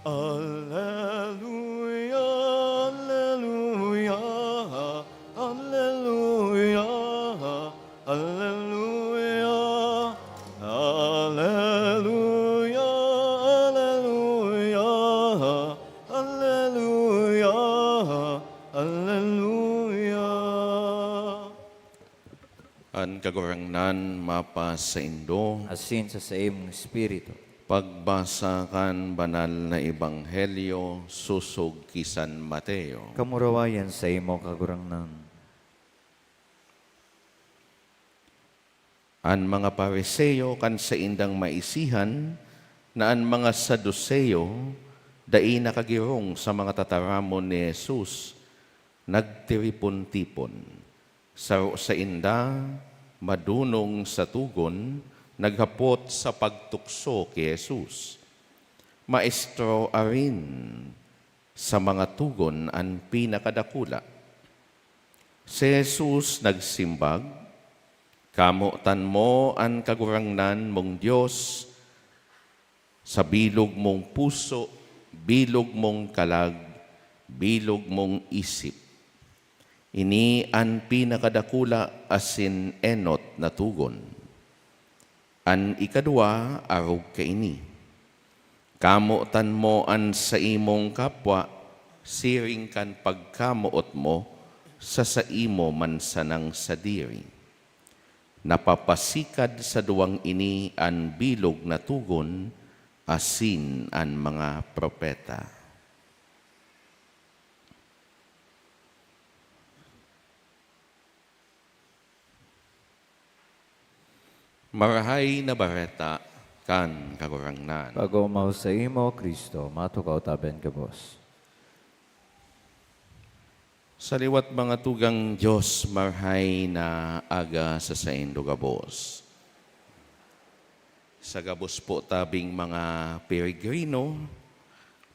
Alleluia, alleluia, alleluia, alleluia, alleluia, alleluia, alleluia, alleluia. An Kagurangnan mapasaindo. Asin sa saimong espiritu. Pagbasa kan Banal na Ebanghelyo sosog ki San Mateo. Kamurawayan saimo, Kagurangnan. An mga Fariseo kan saindang maisihan na an mga Saduceo dai nakagirong sa mga tataramon ni Jesus, nagtiripon-tipon. Saro sainda, madunong sa togon, naghapot sa pagtukso ki Jesus, "Maestro, arin sa mga togon an pinakadakula?" Si Jesus nagsimbag, "Kamotan mo an Kagurangnan mong Dios sa bilog mong puso, bilog mong kalag, bilog mong isip. Ini an pinakadakula asin enot na togon. An ikaduwa arog kaini, 'Kamotan mo an saimong kapwa siring kan pagkamoot mo sa saimo man sanang sadiri.' Napapasikad sa duwang ini an bilog na togon asin an mga propeta." Marahay na Bareta kan Kagurangnan. Pag-omaw saimo, Cristo, matukaw ta ben gabos. Sa liwat, mga tugang, Dios, marahay na aga sa saindo gabos. Sa gabos po tabing mga peregrino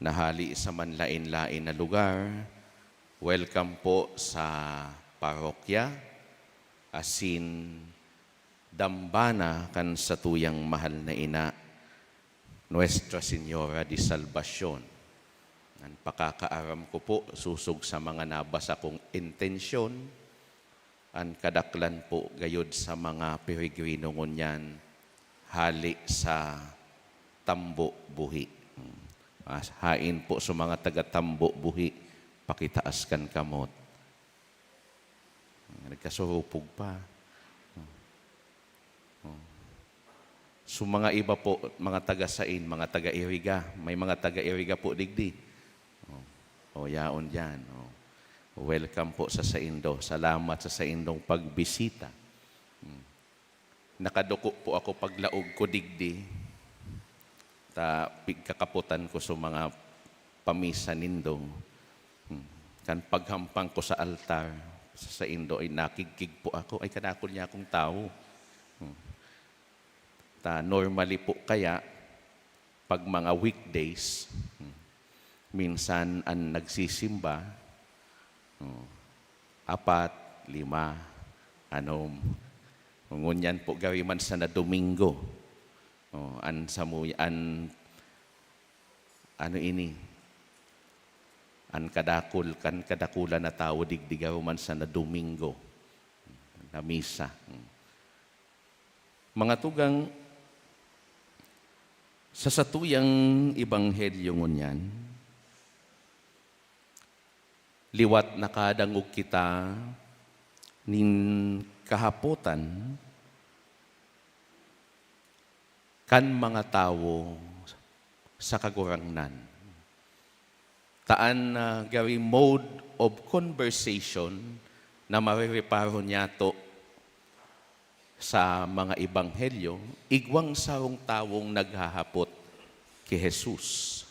na hali sa manlaen-laen na lugar, welcome po sa parokya asin dambana kan satuyang mahal na ina, Nuestra Señora de Salvacion. An pakakaaram ko po, sosog sa mga nabasa kong intensyon, an kadaklan po gayod sa mga peregrino ngunyan hale sa Tambo Buhi. Hmm. As-, hain po sa mga taga Tambo Buhi, pakitaas kan kamot. Nagkasurupog pa. Oh. So, mga iba po, mga taga sain, mga taga Iriga. May mga taga Iriga po digdi. Oh. Oh, yaon diyan. Oh. Welcome po sa saindo. Salamat sa saindong pagbisita. Hmm. Nakaduko po ako paglaog ko digdi, ta pigkakapotan ko sa mga pamisa nindo. Hmm. Kan paghampang ko sa altar, sa saindo ay nakigkig po ako, ay, kadakul niya akong tawo. Hmm. Ta normally po kaya, pag mga weekdays, hmm, minsan an nagsisimba, oh, apat, lima, anom. Ngunyan po, gari man sana Domingo. Oh, an samuy-, an, ano ini, an kadakul-, kan kadakula na tawo digdi, garo man sana Domingo na misa. Hmm. Mga tugang, sa satuyang ebanghelyo ngunyan, liwat nakadangog kita nin kahapotan kan mga tawo sa Kagurangnan. Ta an, ah, gari mode of conversation na marereparo niyato sa mga ebanghelyo, igwang sarong tawong naghahapot ki Jesus.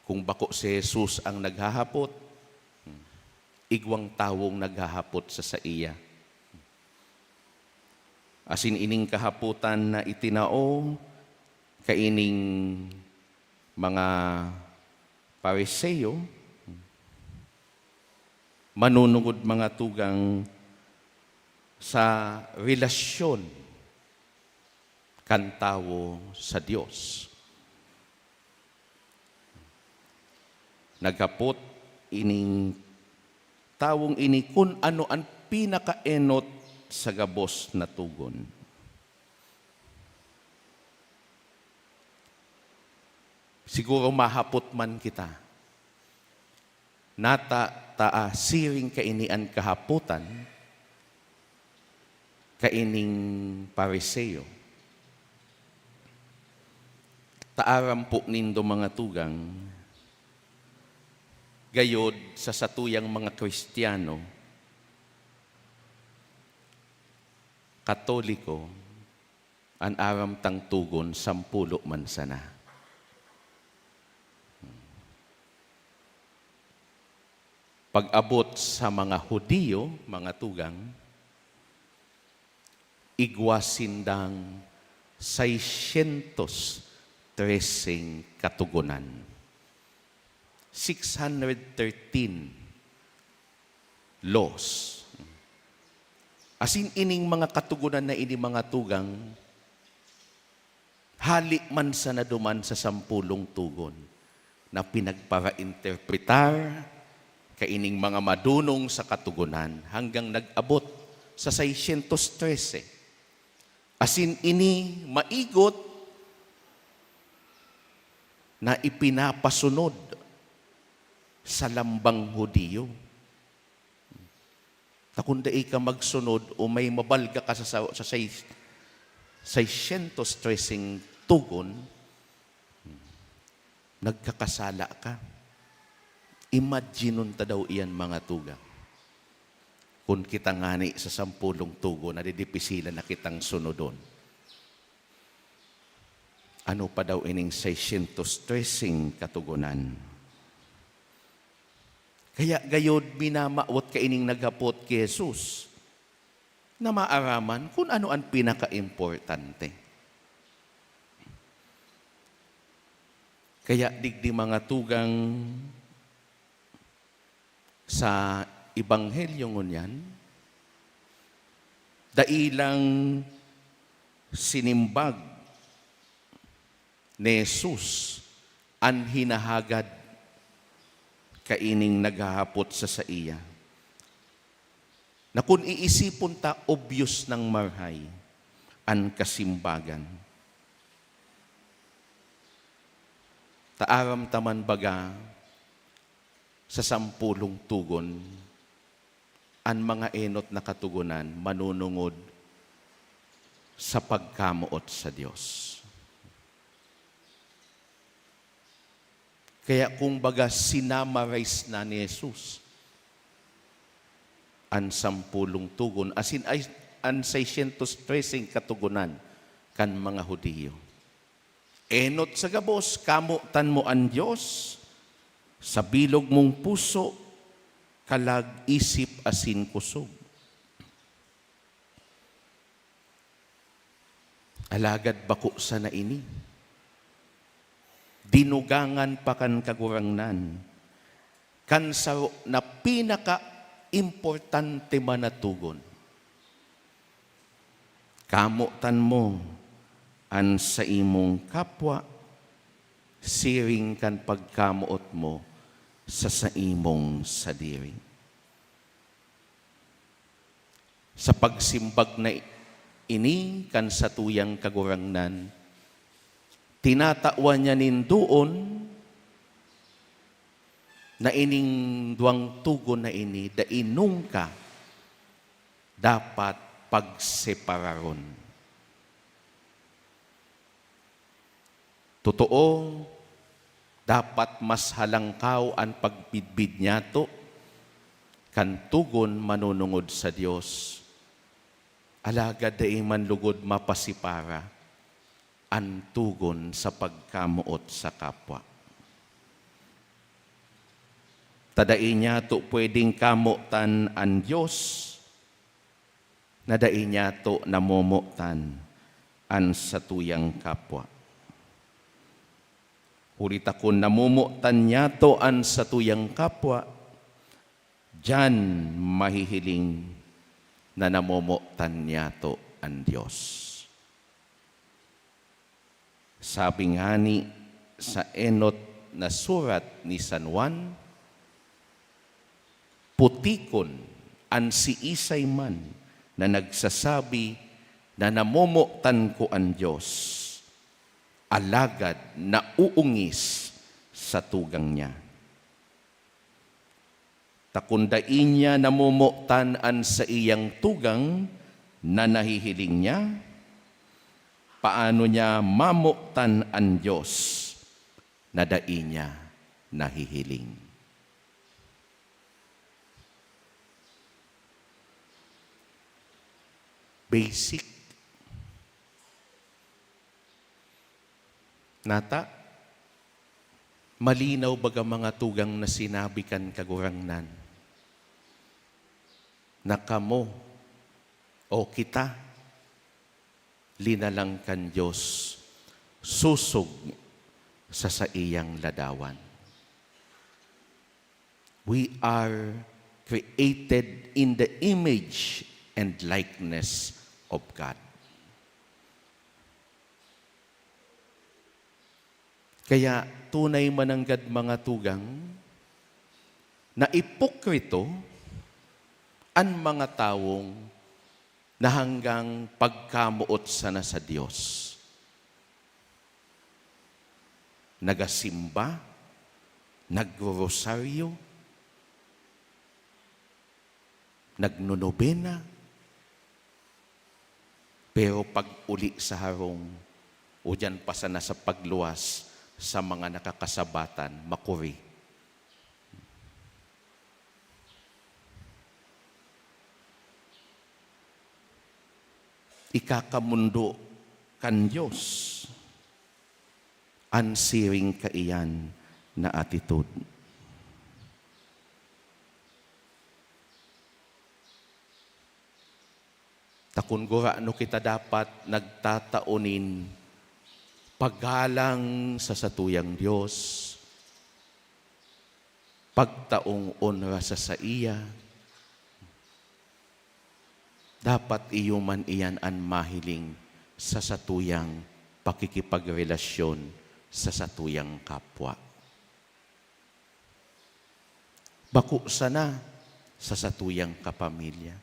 Kung bako si Jesus ang naghahapot, igwang tawong naghahapot sa saiya. Asin ining kahapotan na itinao kaining mga Fariseo, manunungod, mga tugang, sa relasyon kan tawo sa Dios. Naghapot ining tawong ini kun ano an pinakaenot sa gabos na togon. Siguro mahapot man kita, nata ta, ah, siring kaini an kahapotan kaining Fariseo. Ta aram po nindo, mga tugang, gayod sa satuyang mga Kristiyano, Katoliko, an aram tang togon, sampulo man sana. Pag-abot sa mga Judio, mga tugang, igwa sindang seiscientos treseng katogonan. Six hundred thirteen laws. Asin ining mga katogonan na ini, mga tugang, hali man sana duman sa sampolong togon na pinagparainterpretar kaining mga madonong sa Katogonan hanggang nag-abot sa seiscientos trese. Asin ini maigot na ipinapasunod sa lambang Judio. Ta kun dai ka magsunod o may mabalga ka sa, sa, sa seis-, seiscientos treseng togon, nagkakasala ka. Imaginon ta daw iyan, mga tugang. Kun kita ngani sa sampolong togon, nadidipisilan na kitang sunodon. Ano pa daw ining seiscientos treseng katogonan? Kaya gayod minamawot kaining naghapot ki Jesus na maaraman kun ano an pinakaimportante. Kaya digdi, mga tugang, sa Ebanghelyo ngunyan, dai lang sinimbag ni Jesus an hinahagad kaining naghahapot sa saiya, na kun iisipon ta, obvious nang marhay an kasimbagan. Ta aram ta man baga, sa sampolong togon, an mga enot na katogonan manunungod sa pagkamoot sa Dios. Kaya kumbaga, sinamarize na ni Jesus an sampolong togon, asin ay an seiscientos treseng katogonan kan mga Judio. Enot sa gabos, kamotan mo an Dios sa bilog mong puso, kalag, isip asin kosog. Alagad bako sana ini. Dinugangan pa kan Kagurangnan kan saro na pinakaimportante man na togon. Kamotan mo an saimong kapwa siring kan pagkamoot mo sa saimong sadiri. Sa pagsimbag na ini kan satuyang Kagurangnan, tinatawan niya nin doon na ining duwang togon na ini dai nungka dapat pagsepararon. Totoo, dapat mas halangkaw an pagbidbid niyato kan togon manunungod sa Dios, alagad dai man lugod mapasipara an togon sa pagkamoot sa kapwa. Ta dai niyato pwedeng kamotan an Dios na dai niyato namomotan an satuyang kapwa. Huli ta kun namomotan niyato an satuyang kapwa, diyan mahihiling na namomotan niyato an Dios. Sabi ngani sa enot na surat ni San Juan, "Putikon an siisay man na nagsasabi na namomotan ko an Dios, alagad nauungis sa tugang niya." Ta kun dai niya namomotan an saiyang tugang na nahihiling niya, paano niya mamotan an Dios na dai niya nahihiling? Basic. Nata, malinaw baga, mga tugang, na sinabi kan Kagurangnan, na kamo o kita linalang kan Dios sosog sa saiyang ladawan. We are created in the image and likeness of God. Kaya tunay mananggad, mga tugang, na ipokrito an mga tawong na hanggang pagkamoot sana sa Dios. Nagasimba, nagrorosaryo, nagnonobena, pero pag-uli sa harong o diyan pa sana sa pagluwas sa mga nakakasabatan, makuri. Ikakamondo kan Dios an siring kaiyan na atitude. Ta kun gurano kita dapat nagtatao nin paggalang sa satuyang Dios, pagtaong onra sa saiya, dapat iyo man iyan an mahiling sa satuyang pakikipagrelasyon sa satuyang kapwa. Bako sana sa satuyang kapamilya.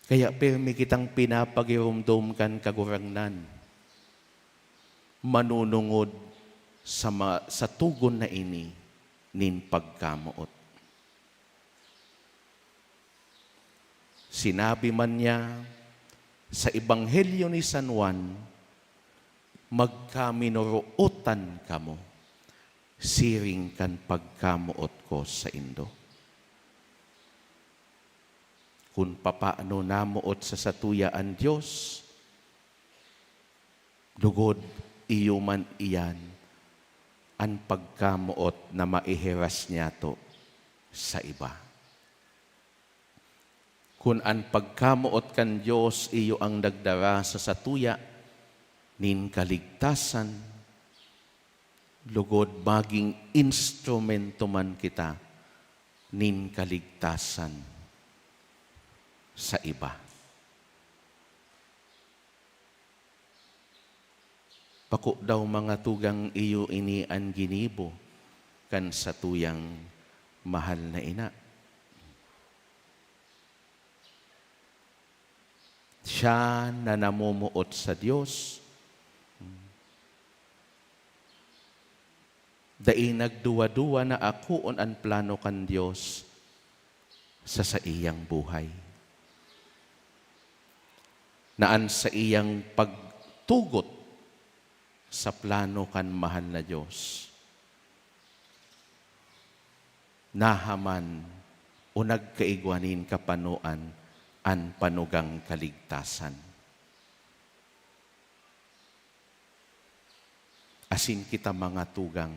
Kaya pirmi kitang pinapagiromdom kan Kagurangnan, manunungod sa ma-, sa togon na ini nin pagkamoot. Sinabi man niya sa Ebanghelyo ni San Juan, "Magkaminorootan kamo, siring kan pagkamoot ko saindo." Kun papaano namoot sa satuya an Dios, lugod iyo man iyan an pagkamoot na maihiras niyato sa iba. Kun an pagkamoot kan Dios iyo an nagdara sa satuya nin kaligtasan, lugod magin instrumento man kita nin kaligtasan sa iba. Bako daw, mga tugang, iyo ini an ginibo kan satuyang mahal na ina. Siya na namomoot sa Dios, dai nagduwa-duwa na akoon an plano kan Dios sa saiyang buhay, na an saiyang pagtugot sa plano kan mahal na Dios, nahaman o nagkaigwa nin kapanoan an panugang kaligtasan. Asin kita, mga tugang,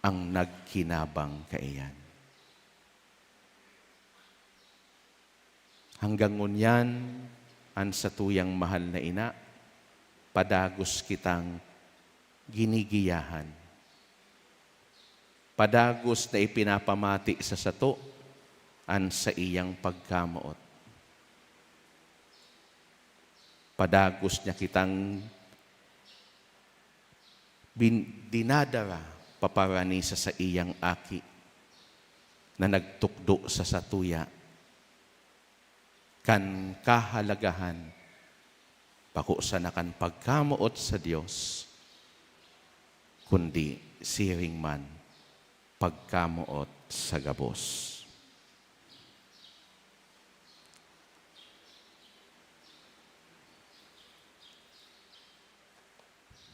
ang nagkinabang kaiyan. Hanggang ngunyan, an satuyang mahal na ina, padagos kitang ginigiyahan. Padagos na ipinapamati sa sato an saiyang pagkamoot. Padagos niya kitang bin-, dinadara paparani sa saiyang Aki na nagtukdo sa satuya kan kahalagahan, bako sana kan pagkamoot sa Dios, kundi siring man pagkamoot sa gabos.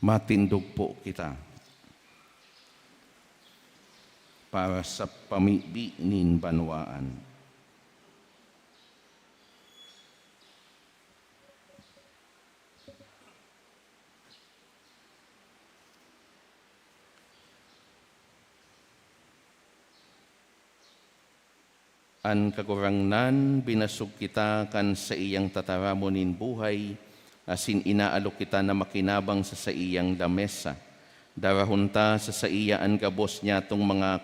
Matindog po kita para sa pamibi nin banwaan. An Kagurangnan, binasog kita kan saiyang tataramon nin buhay, asin inaalok kita na makinabang sa saiyang lamesa. Darahon ta sa saiya an gabos niyatong mga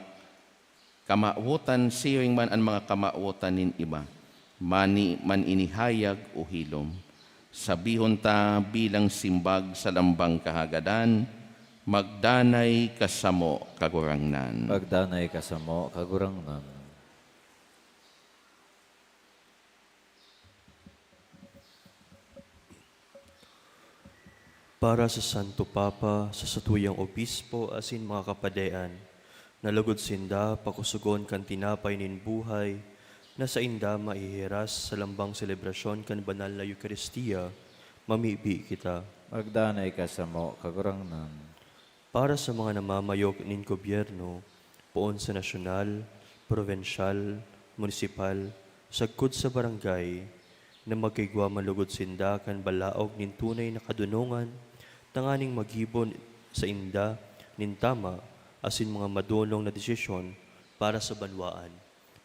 kamawotan, siring man an mga kamawotan nin iba, mani man ini hayag o hilom. Sabihon ta bilang simbag sa lambang kahagadan, "Magdanay ka samo, Kagurangnan." Magdanay ka samo, Kagurangnan. Para sa Santo Papa, sa satuyang obispo asin mga kapadean, na lugod sinda pakusugon kan tinapay nin buhay na sainda mahihiras sa lambang selebrasyon kan banal na Eukaristia, mamibi kita. Magdanay ka samo, Kagurangnan. Para sa mga namamayo nin gobyerno, poon sa nasyonal, probinsyal, munisipal, sagkod sa barangay, na magkaigwa man lugod sinda kan balaog nin tunay na kadonongan, tanganing maggibo sainda nin tama asin mga madonong na desisyon para sa banwaan.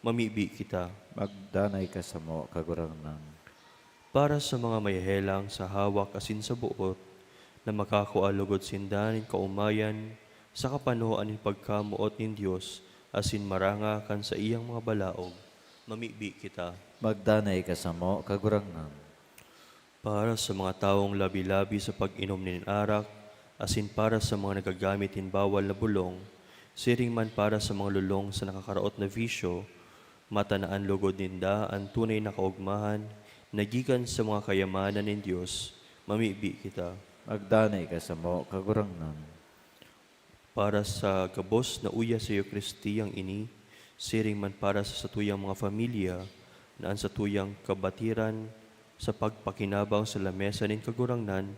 Mamibi kita. Magdanay ka samo, Kagurangnan. Para sa mga mahehelang sa hawak asin sa boot, na makakua lugod sinda nin kaomayan sa kapanoan nin pagkamoot nin Dios asin maranga kan saiyang mga balaog, mamibi kita. Magdanay ka samo, Kagurangnan. Para sa mga tawong labi-labi sa pag-inom nin arak, asin para sa mga nagagamit nin bawal na bolong, siring man para sa mga lolong sa nakakaraot na bisyo, matanaan lugod ninda an tunay na kaogmahan na gikan sa mga kayamanan nin Dios, mamibi kita. Magdanay ka samo, Kagurangnan. Para sa gabos na uya sa Eukaristiyang ini, siring man para sa satuyang mga pamilya, na an satuyang kabatiran sa pagpakinabang sa lamesa nin Kagurangnan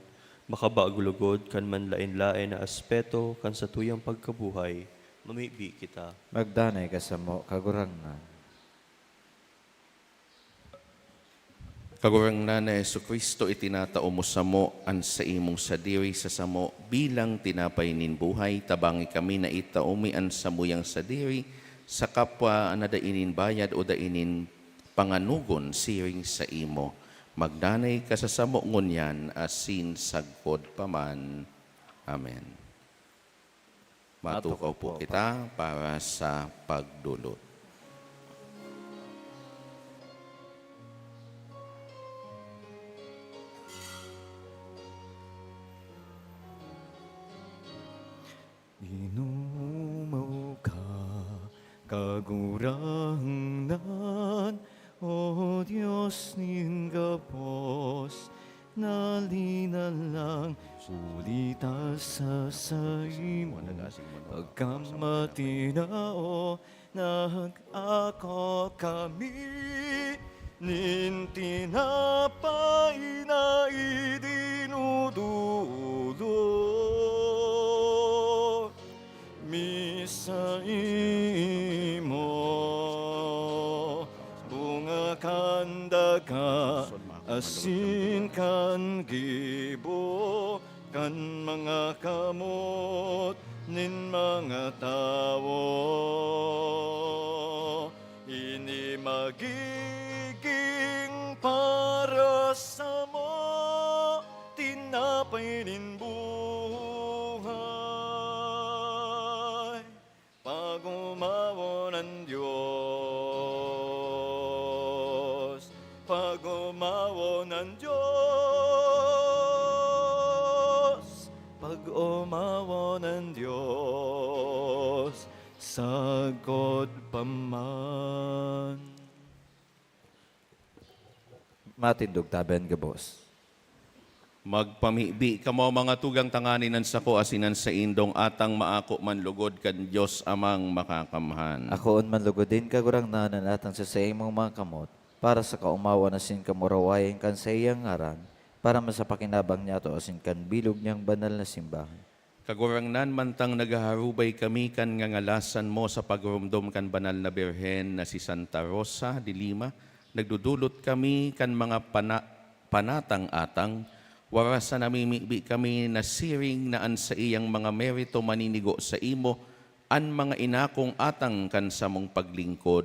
makabago lugod kan manlaen-laen na aspeto kan satuyang pagkabuhay, mamibi kita. Magdanay ka samo, Kagurangnan. Kagurangnan na Jesu-Cristo, itinatao mo samo an saimong sadiri sa samo bilang tinapay nin buhay. Tabangi kami na itao mi an samuyang sadiri sa kapwa na dai nin bayad o dai nin panganugon siring saimo. Magdanay ka sa samo ngunyan asin sagkod pa man. Amen. Matukaw po kita para sa pagdulot. Inumaw ka, Kagurangnan, O Dios nin gabos, na linalang huli ta sa saimo pagkamatinao. Nag-ako kami nin tinapay na idinudulot mi saimo, bunga kan daga asin kan gibo kan mga kamot nin mga tawo. Ini magigin para samo tinapay nin buhay. Pag-omawon an Dios, pag-omawon an Dios, pag-omawon an Dios, sagkod pa man. Matindog tabi an gabos. Magpamibi kamo, mga tugang, tanganing an sako asin an saindong atang maako man logod kan Dios Amang Makakamhan. Akoon man logod nin Kagurangnan an atang sa saimong mga kamot, para sa kaomawan asin kamurawayan kan saiyang ngaran, para man sa pakinabang niyato asin kan bilog niyang banal na simbahan. Kagurangnan, mantang naghaharubay kami kan ngangalasan mo sa pagromdom kan banal na birhen na si Santa Rosa de Lima, nagdudulot kami kan mga pana-, panatang atang, waras sa namimibi kami na siring na an saiyang mga merito maninigo saimo, an mga inakong atang kan samong paglingkod,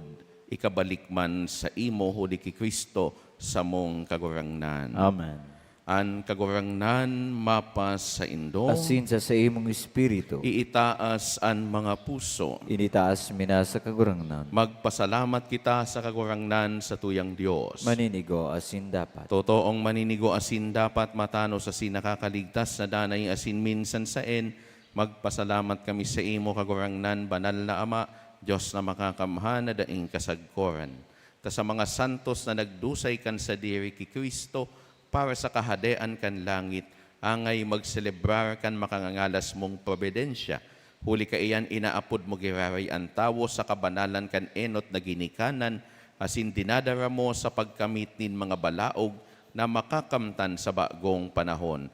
ikabalik man saimo huli ki Cristo, samong Kagurangnan. Amen. An Kagurangnan mapasaindo. Asin sa saimong espiritu. Iitaas an mga puso. Initaas mi na sa Kagurangnan. Magpasalamat kita sa Kagurangnan, satuyang Dios. Maninigo asin dapat. Totoong maninigo asin dapat, matanos asin nakakaligtas na danay asin minsan saen, magpasalamat kami saimo, Kagurangnan, banal na Ama, Dios na makakamhan na daing kasagkoran. Ta sa mga santos na nagdusay kan sadiri ki Cristo para sa Kahadean kan langit, angay magselebrar kan makangangalas mong probidensya. Huli kaiyan, inaapod mo giraray an tawo sa kabanalan kan enot na ginikanan, asin dinadara mo sa pagkamit nin mga balaog na makakamtan sa bagong panahon.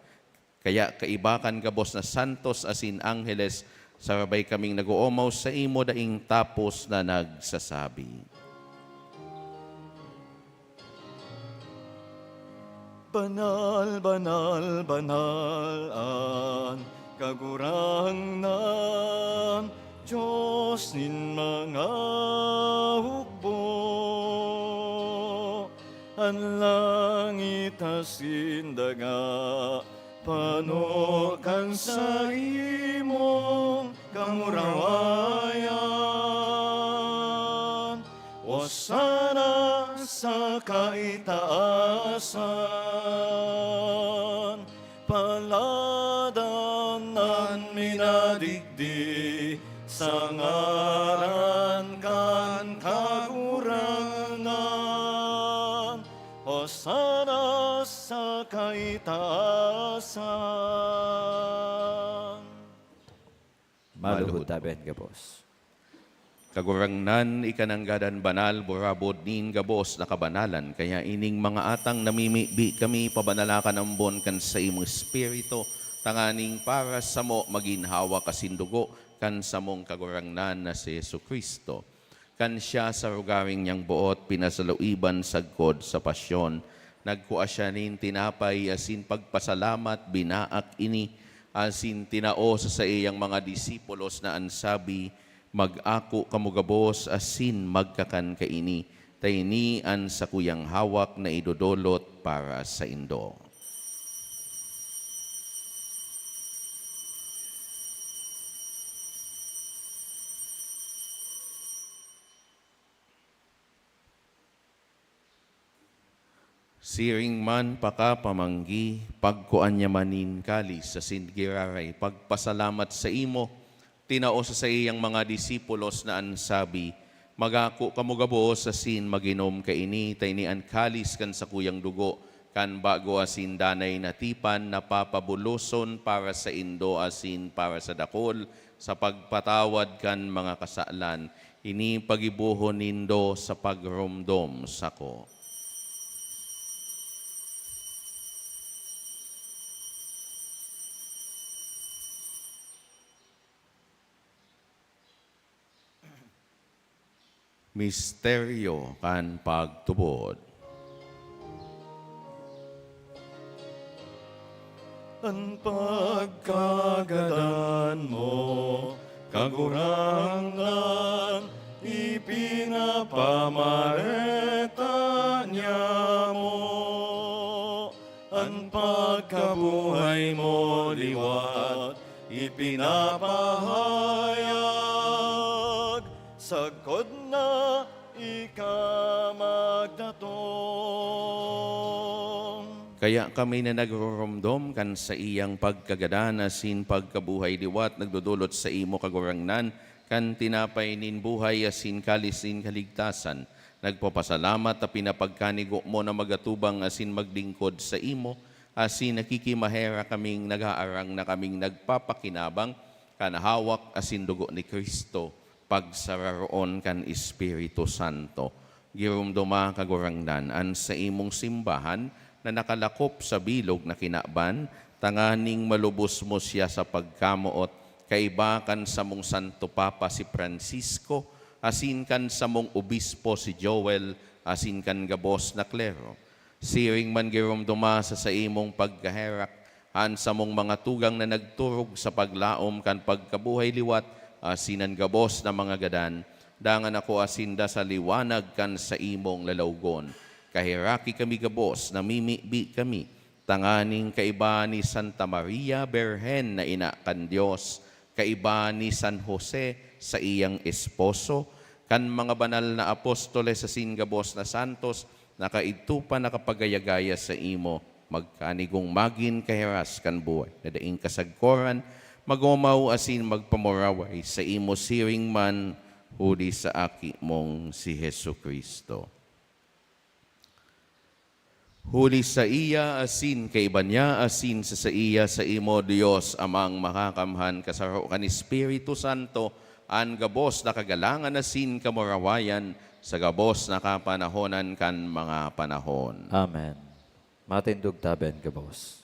Kaya kaiba kan gabos na santos asin angheles, sarabay kaming nag-oomaw saimo daing tapos na nagsasabi, "Banal, banal, banal an Kagurangnan, Dios nin mga hukbo. An langit asin daga pano kan saimong kamurawayan. Hosana sa kaitaasan. Paladan an minadigdi sa ngaran kan Kagurangnan. Hosana sa kaitaasan." Maluhod tabi an gabos. Kagurangnan, ika nanggad an banal, burabod nin gabos na kabanalan. Kaya ining mga atang namimibi kami, pabanala kan ambon kan saimong Espiritu, tanganing para samo magin hawak asin dugo kan samong Kagurangnan na si Jesu-Cristo. Kan siya sa rogaring niyang boot pinasaluiban sagkod sa pasyon, nagkua siya nin tinapay asin pagpasalamat, binaak ini, asin tinao sa saiyang mga disipulos na an sabi, "Mag-ako kamo gabos asin magkakan kaini, ta ini an sakuyang hawak na idodolot para saindo." Siring man pakapamanggi, pagkua niya man nin kalis asin giraray pagpasalamat saimo, tinao sa saiyang mga disipulos na an sabi, "Mag-ako kamo gabos asin mag-inom kaini, ta ini an kalis kan sakuyang dugo kan bago asin danay na tipan na papabuloson para saindo asin para sa dakul sa pagpatawad kan mga kasalan. Ini pagibohon nindo sa pagromdom sako." Misteryo kan pagtubod. An pagkagadan mo, Kagurangnan, ipinapamareta niamo. An pagkabuhay mo liwat ipinapahayag, sagkod na ika magdatong. Kaya kami na nagroromdom kan saiyang pagkagadan asin pagkabuhay liwat, nagdodolot saimo, Kagurangnan, kan tinapay nin buhay asin kalis nin kaligtasan. Nagpapasalamat ta pinapagkanigo mo na magatubang asin maglingkod saimo, asin nakikimaherak kaming nag-aarang na kaming nagpapakinabang kan hawak asin dugo ni Cristo, pagsararoon kan Espiritu Santo. Giromdoma, Kagurangnan, an saimong simbahan na nakalakop sa bilog na kinaban, tanganing malubos mo siya sa pagkamoot, kaiba kan samong Santo Papa si Francisco, asin kan samong obispo si Joel, asin kan gabos na klero. Siring man giromdoma sa saimong pagkaherak an samong mga tugang na nagturog sa paglaom kan pagkabuhay liwat asin an gabos na mga gadan, Dangan ako asin da sa liwanag kan saimong lalawgon. Kaheraki kami gabos, namimibi kami, tanganing kaiba ni Santa Maria Birhen na ina kan Dios, kaiba ni San Jose, saiyang esposo, kan mga banal na apostoles asin gabos na santos na kaidto pa nakapagaya-gaya saimo, magkanigong magin kahiras kan buhay na daing kasagkoran, mag-omaw asin magpamuraway saimo siring man huli sa Aki mong si Jesu-Cristo. Huli saiya asin kaiba niya asin sa saiya saimo, Dios Amang Makakamhan, kasaro kan Espiritu Santo, an gabos na kagalangan asin kamurawayan sa gabos na kapanahonan kan mga panahon. Amen. Matindog taben gabos.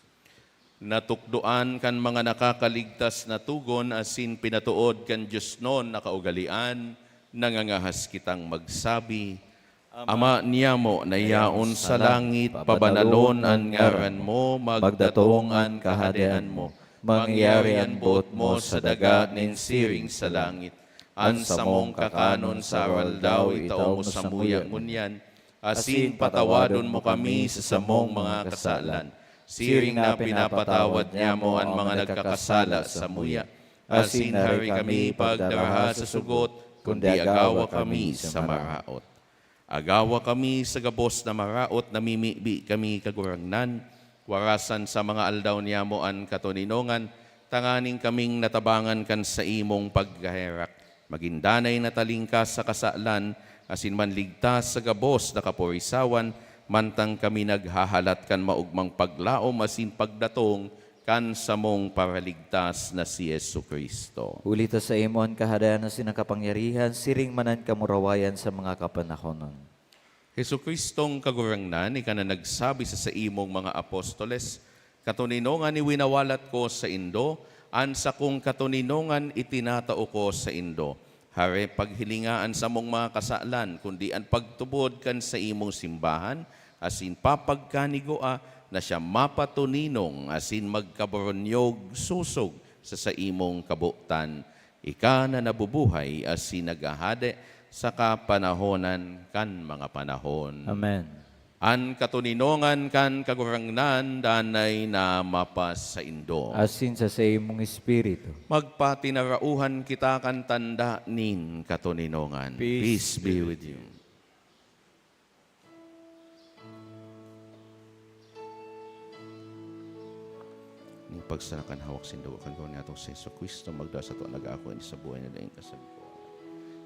Natukdoan kan mga nakakaligtas na togon asin pinatood kan diosnon na kaugalean, nangangahas kitang magsabi, Ama niamo na yaon sa langit, pabanalon an ngaran mo, magdatong an kahadean mo, mangyari an boot mo sa daga nin siring sa langit. An samong kakanon sa aroaldaw itao mo samuya ngunyan, asin patawadon mo kami sa samong mga kasalan, siring na pinapatawad niamo an mga nagkakasala samuya. Asin hari kami pagdaraha sa sugot, kundi agawa kami sa maraot. Agawa kami sa gabos na maraot, namimibi kami, Kagurangnan, warasan sa mga aldaw niamo an katoninongan, tanganing kaming natabangan kan saimong pagkaherak, magin danay na talingkas sa kasalan, asin manligtas sa gabos na kaporisawan, mantang kami naghahalat kan maogmang paglaom asin pagdatong kan samong Paraligtas na si Jesu-Cristo. Huli ta saimo an kahadean asin an kapangyarihan, siring man an kamurawayan sa mga kapanahonan. Jesu-Cristong Kagurangnan, ika na nagsabi sa saimong mga apostoles, "Katoninongan iwinawalat ko saindo, an sakong katoninongan itinatao ko saindo." Hare, paghilinga an samong mga kasalan, kundi an pagtubod kan saimong simbahan, asin papagkanigoa na siya mapatoninong asin magkaboronyog sosog sa saimong kabotan. Ika na nabubuhay asin naghahade sa kapanahonan kan mga panahon. Amen. An katoninongan kan Kagurangnan danay na mapasaindo. Asin sa saimong espiritu. Magpatinarauhan kita kan tanda nin katoninongan. Peace be with you. Ning pagsara kan hawak sinda kan Gabos na atong si Jesu-Cristo, magdara sato nag-aako ini sa buhay na daing kasagkoran.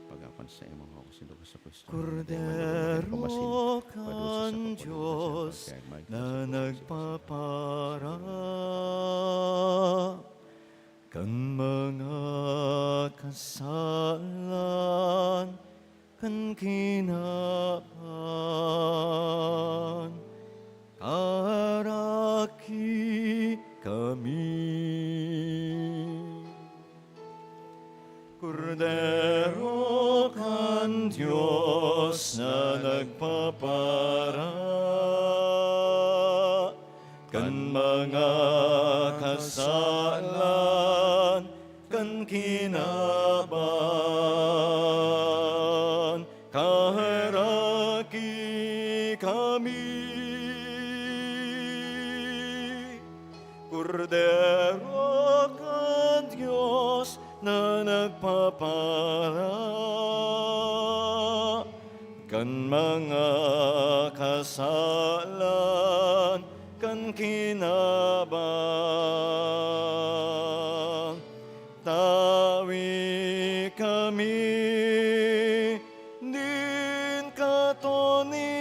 Pag-apan sa imong hawak sinda, Jesu-Cristo, Kordero kan Dios na nagpapara kan mga kasalan kan kinaban, kaharaki kami. Kordero kan Dios na nagpapara kan mga kasalan kan kinaban, kaheraki kami. Kordero kan Dios na nagpapara kan mga kasalan kan kinaban, tawi kami nin katoninongan.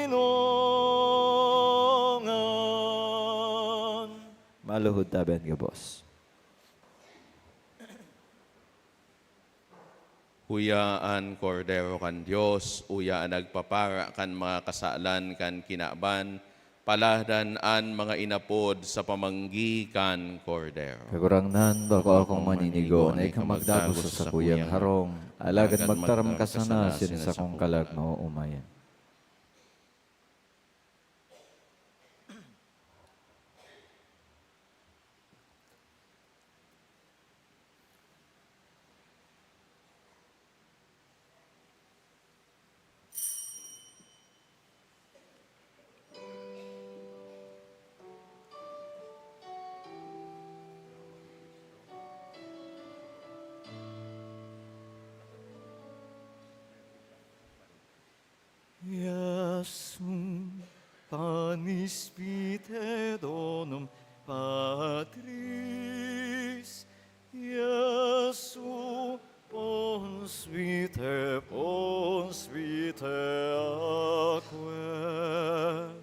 Maluhod tabi an gabos. Uya an Kordero kan Dios, uya an nagpapara kan mga kasalan kan kinaban, paladan an mga inapod sa pamanggi kan Kordero. Kagurangnan, bako akong manigo na ika magdagos sa sakuyang harong, alagad magtaram ka sana asin sakong kalag maoomayan. Spite donum Patris, Jesu posuite, posuite aquae.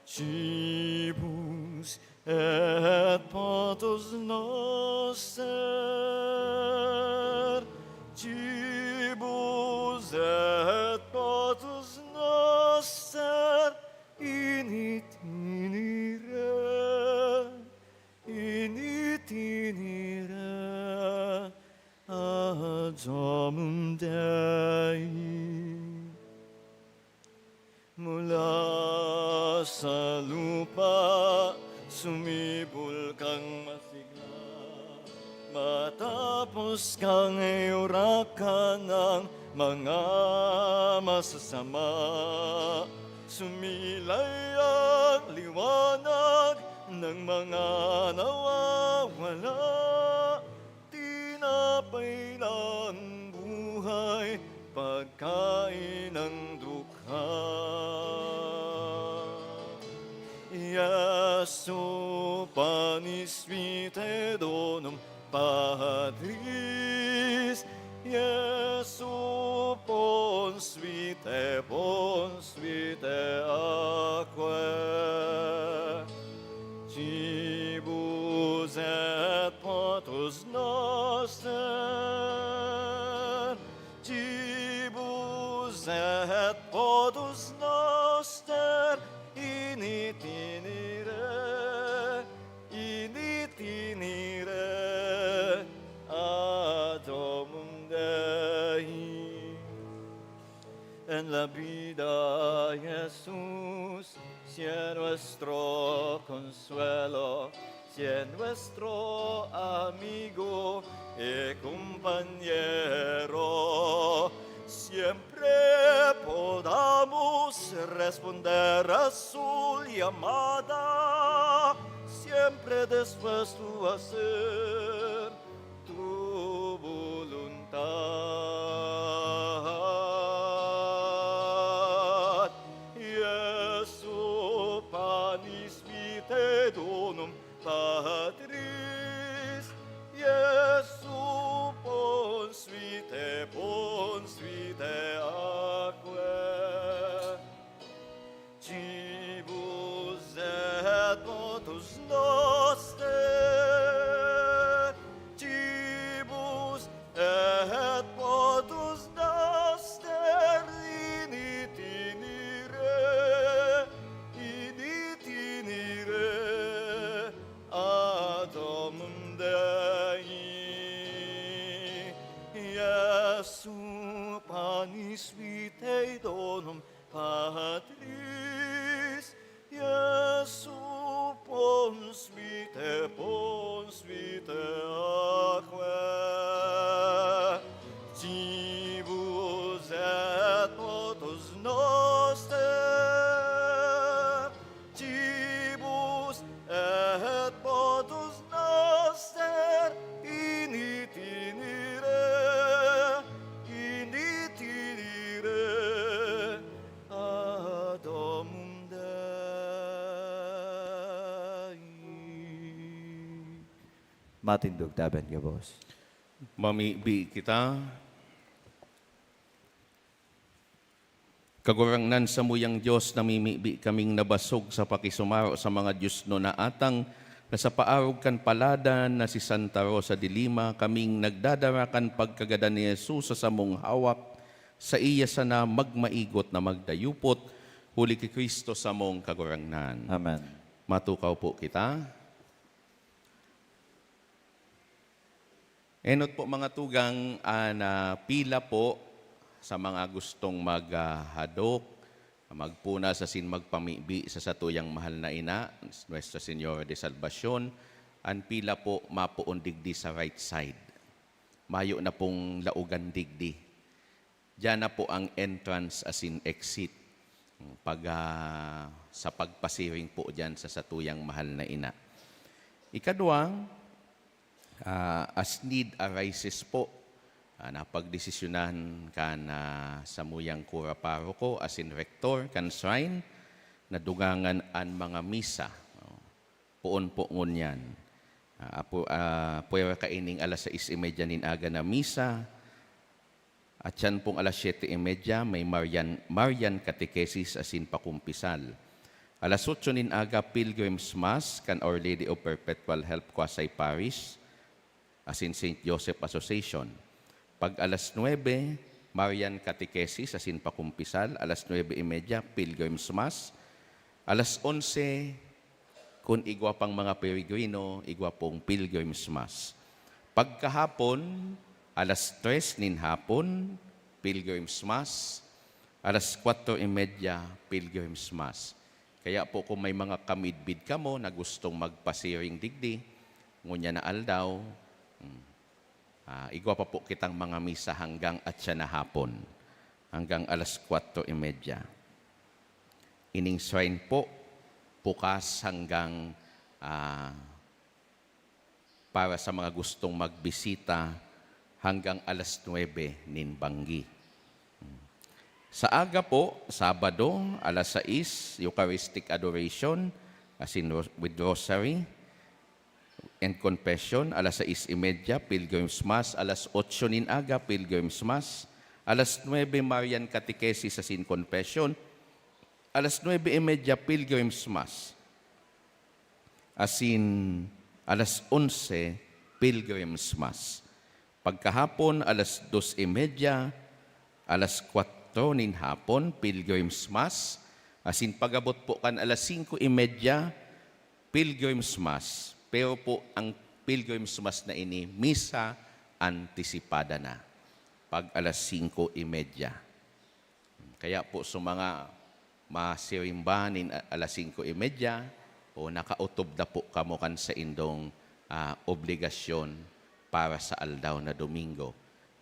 Cibus et potus noster, cibus et potus noster, initinire, initinire ad domum Dei. Mula sa lupa, sumibol kang masigla, matapos kang iurakan ng mga masasama. Sumilay ang liwanag ng mga nawawala. Tinapay ng buhay, pagkain ng dukha. Jesu panis vitae donum Patris, Jesu posuite, posuite aquae. Cibus et potus noster, cibus et potus noster, initinire, initinire ad domum Dei. En la vida, Jesús, si es nuestro consuelo, si es nuestro amigo y compañero. Siempre podamos responder a su llamada, siempre dispuesto a hacer tu voluntad. Jesu panis vitae donum Patris, Jesu posuite, posuite aquae. Cibus et potus noster, cibus et potus noster, initinire, initinire ad domum Dei. Jesu panis vitae donum Patris, Jesu posuite, posuite aquae. Cibus et potus noster, cibus et potus noster, initinire, initinire ad domum Dei. Matindog taban gabos. Mamibi kita. Kagurangnan, samuyang Dios, namimibi kaming nabasog sa pakisumaro sa mga diosnon na atang na sa paarog kan paladan na si Santa Rosa de Lima, kaming nagdadara kan pagkagadan ni Jesus sa samong hawak, saiya sana magmaigot na magdayupot, huli ki Cristo samong Kagurangnan. Amen. Matukaw po kita. Enot po, mga tugang, an, ah, pila po sa mga gustong maghadok, magpunas asin magpamibi sa satuyang mahal na ina, Nuestra Señora de Salvacion. An pila po mapoon digdi sa right side. Mayo na pong laogan digdi. Diyan na po ang entrance asin exit. Pag, ah, sa pagpasiring po diyan sa satuyang mahal na ina. Ikadwa, ah, as need arises po, ah, napagdesisyonan kan, ah, samuyang kura paroko asin rektor kan shrine nadugangan an mga misa. Oh, poon po ngunyan. Ah, apo, ah, puwera kaining alas sais y media nin aga na misa, at siyan pong alas siyete y media, may Marian, Marian Catechesis asin pakumpisal. Alas otso nin aga, Pilgrim's Mass kan Our Lady of Perpetual Help Quasi Parish asin Saint Joseph Association. Pag alas nuebe, Marian Catechesis asin pakumpisal. Alas nuebe y media, Pilgrim's Mass. Alas onse, kun igwa pang mga peregrino, igwa pong Pilgrim's Mass. Pagkahapon, alas tres nin hapon, Pilgrim's Mass. Alas kwatro y media, Pilgrim's Mass. Kaya po, kung may mga kamidbid kamo na gustong magpasiring digdi, ngunyan na aldaw, hmm, ah, igwa pa po kitang mga misa hanggang atya na hapon, hanggang alas kwatro y media. Ining shrine po, bukas hanggang, ah, para sa mga gustong magbisita, hanggang alas nuebe nin banggi. Sa aga po, Sabado, alas sais, Eucharistic Adoration, asin ro-, with Rosary and Confession. Alas sais y media, Pilgrim's Mass. Alas otso nin aga, Pilgrim's Mass. Alas nuebe, Marian Catechesis asin Confession. Alas nuebe y media, Pilgrim's Mass. Asin alas onse, Pilgrim's Mass. Pagkahapon, alas dos y media, alas kwatro nin hapon, Pilgrim's Mass. Asin pag-abot po kan alas singko y media, Pilgrim's Mass. Pero po, ang Pilgrim's Mass na ini, misa antisipada na, pag alas singko y media. Kaya po, sa mga masirimba nin a-, alas singko y media, o nakautob na po kamo kan saindong, ah, obligasyon para sa aldaw na Domingo.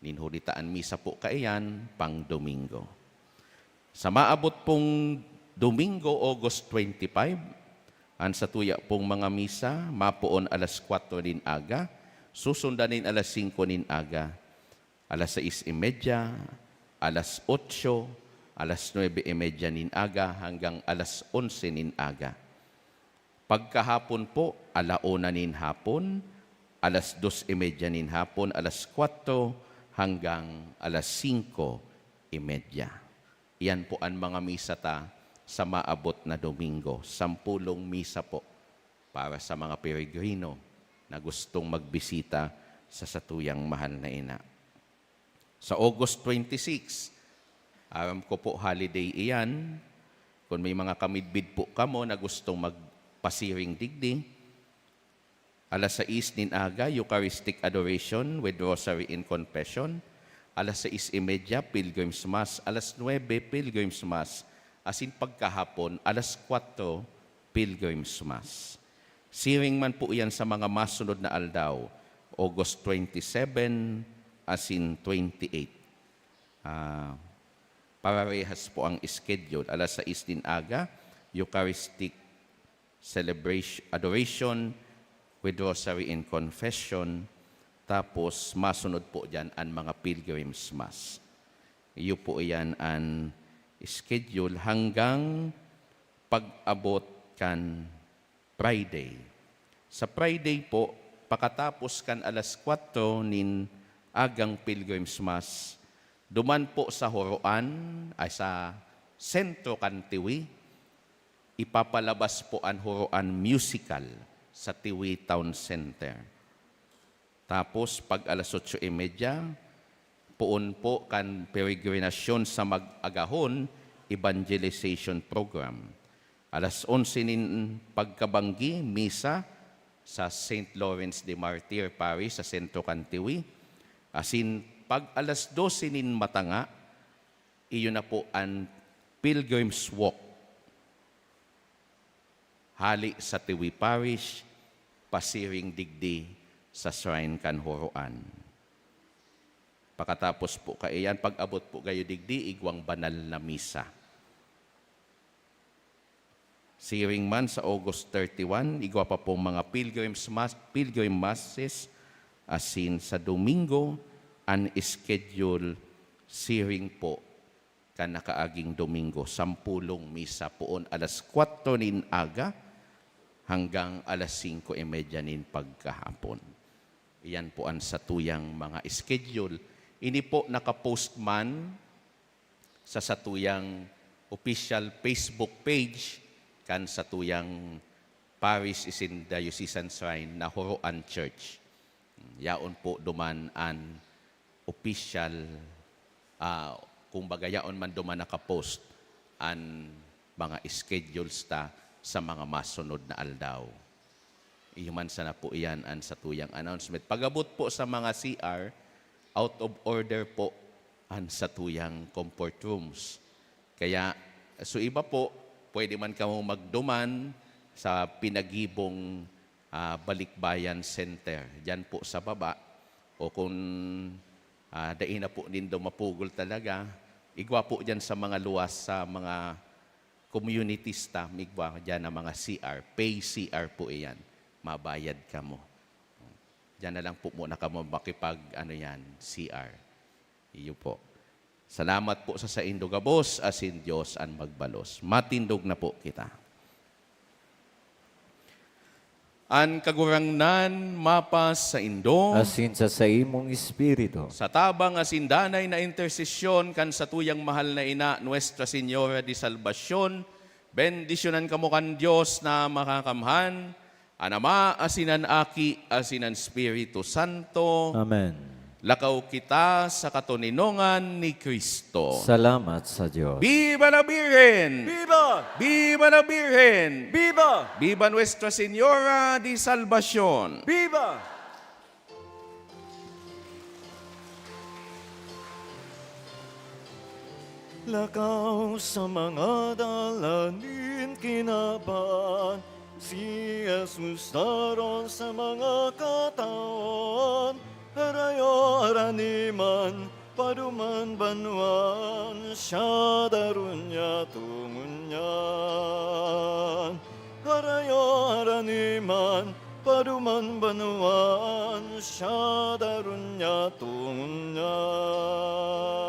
Nin huli ta an misa po kaiyan, pang Domingo. Sa maabot pong Domingo, August twenty-five, an satuya pong mga misa, mapoon alas kwatro nin aga, susundan nin alas singko nin aga, alas sais y media, alas otso, alas nuebe y media nin aga, hanggang alas onse nin aga. Pagkahapon po, ala una nin hapon, alas dos y media nin hapon, alas kwatro, hanggang alas singko y media. Iyan po an mga misa ta sa maabot na Domingo, sampulong misa po para sa mga peregrino na gustong magbisita sa satuyang mahal na ina. Sa August twenty-six, aram ko po, holiday iyan. Kun may mga kamidbid po kamo na gustong magpasiring digdi, alas sais nin aga, Eucharistic Adoration with Rosary and Confession. Alas sais y media, Pilgrim's Mass. Alas nuebe, Pilgrim's Mass. Asin pagkahapon, alas kwatro, Pilgrim's Mass. Siring man po iyan sa mga masunod na aldaw, August twenty-seven asin twenty-eight. Ah, pararehas po ang schedule. Alas sais nin aga, Eucharistic celebration, adoration with Rosary and Confession. Tapos, masunod po diyan an mga Pilgrim's Mass. Iyo po iyan an schedule hanggang pag-abot kan Friday. Sa Friday po, pakatapos kan alas kwatro nin agang Pilgrim's Mass, duman po sa horoan, ay, sa sentro kan Tiwi, ipapalabas po an horoan musical sa Tiwi Town Center. Tapos, pag alas otso y media, poon po kan peregrinasyon sa Mag-agahon Evangelization Program. Alas onse nin pagkabanggi, misa sa Saint Lawrence de Martir Parish sa sentro kan Tiwi. Asin pag alas dose nin matanga, iyo na po an Pilgrim's Walk. Hale sa Tiwi Parish, pasiring digdi sa shrine kan Horoan. Pakatapos po kaiyan, pag-abot po kayo digdi, igwang banal na misa. Siring man sa August thirty-one, igwa pa pong mga pilgrims mas-, pilgrim masses, asin sa Domingo, an schedule siring po kan nakaaging Domingo, sampolong misa poon alas kwatro nin aga hanggang alas singko y media nin pagkahapon. Iyan po an satuyang mga schedule. Ini po nakapost man sa satuyang official Facebook page kan satuyang Parish isin Diocesan Shrine na Horoan Church. Yaon po duman an opisyal, ah, kumbaga, yaon man duman nakapost an mga schedules ta sa mga masunod na aldaw. Iyo man sana po iyan an satuyang announcement. Pag-abot po sa mga C R, out of order po an satuyang comfort rooms. Kaya, so iba po, pwede man kamo magduman sa pinagibong, ah, Balikbayan Center, diyan po sa baba. O kung, ah, dai na po nindo mapugol talaga, igwa po diyan sa mga luwas, sa mga communities ta, migwa diyan ang mga C R, pay C R po iyan. Mabayad kamo. Diyan na lang po muna kamo makipag, ano yan, C R. Iyo po. Salamat po sa saindo gabos, asin Dios an magbalos. Matindog na po kita. An Kagurangnan mapa saindo. Asin sa saimong espiritu. Sa tabang asin danay na intersesyon kan satuyang mahal na ina, Nuestra Señora de Salvacion, bendisyonan kamo kan Dios na Makakamhan, an Ama, asin an Aki, asin an Espiritu Santo. Amen. Lakaw kita sa katoninongan ni Cristo. Salamat sa Dios. Viva la Virgen! Viva! Viva la Virgen! Viva! Viva Nuestra Señora de Salvacion! Viva! Lakaw sa mga dalan nin kinaban, si Jesus daron sa mga katawan. Harayo, harani man, paduman banwan, siya daron niya tungon niyan. Harayo, harani man, paduman banwan, siya daron niya tungon niyan.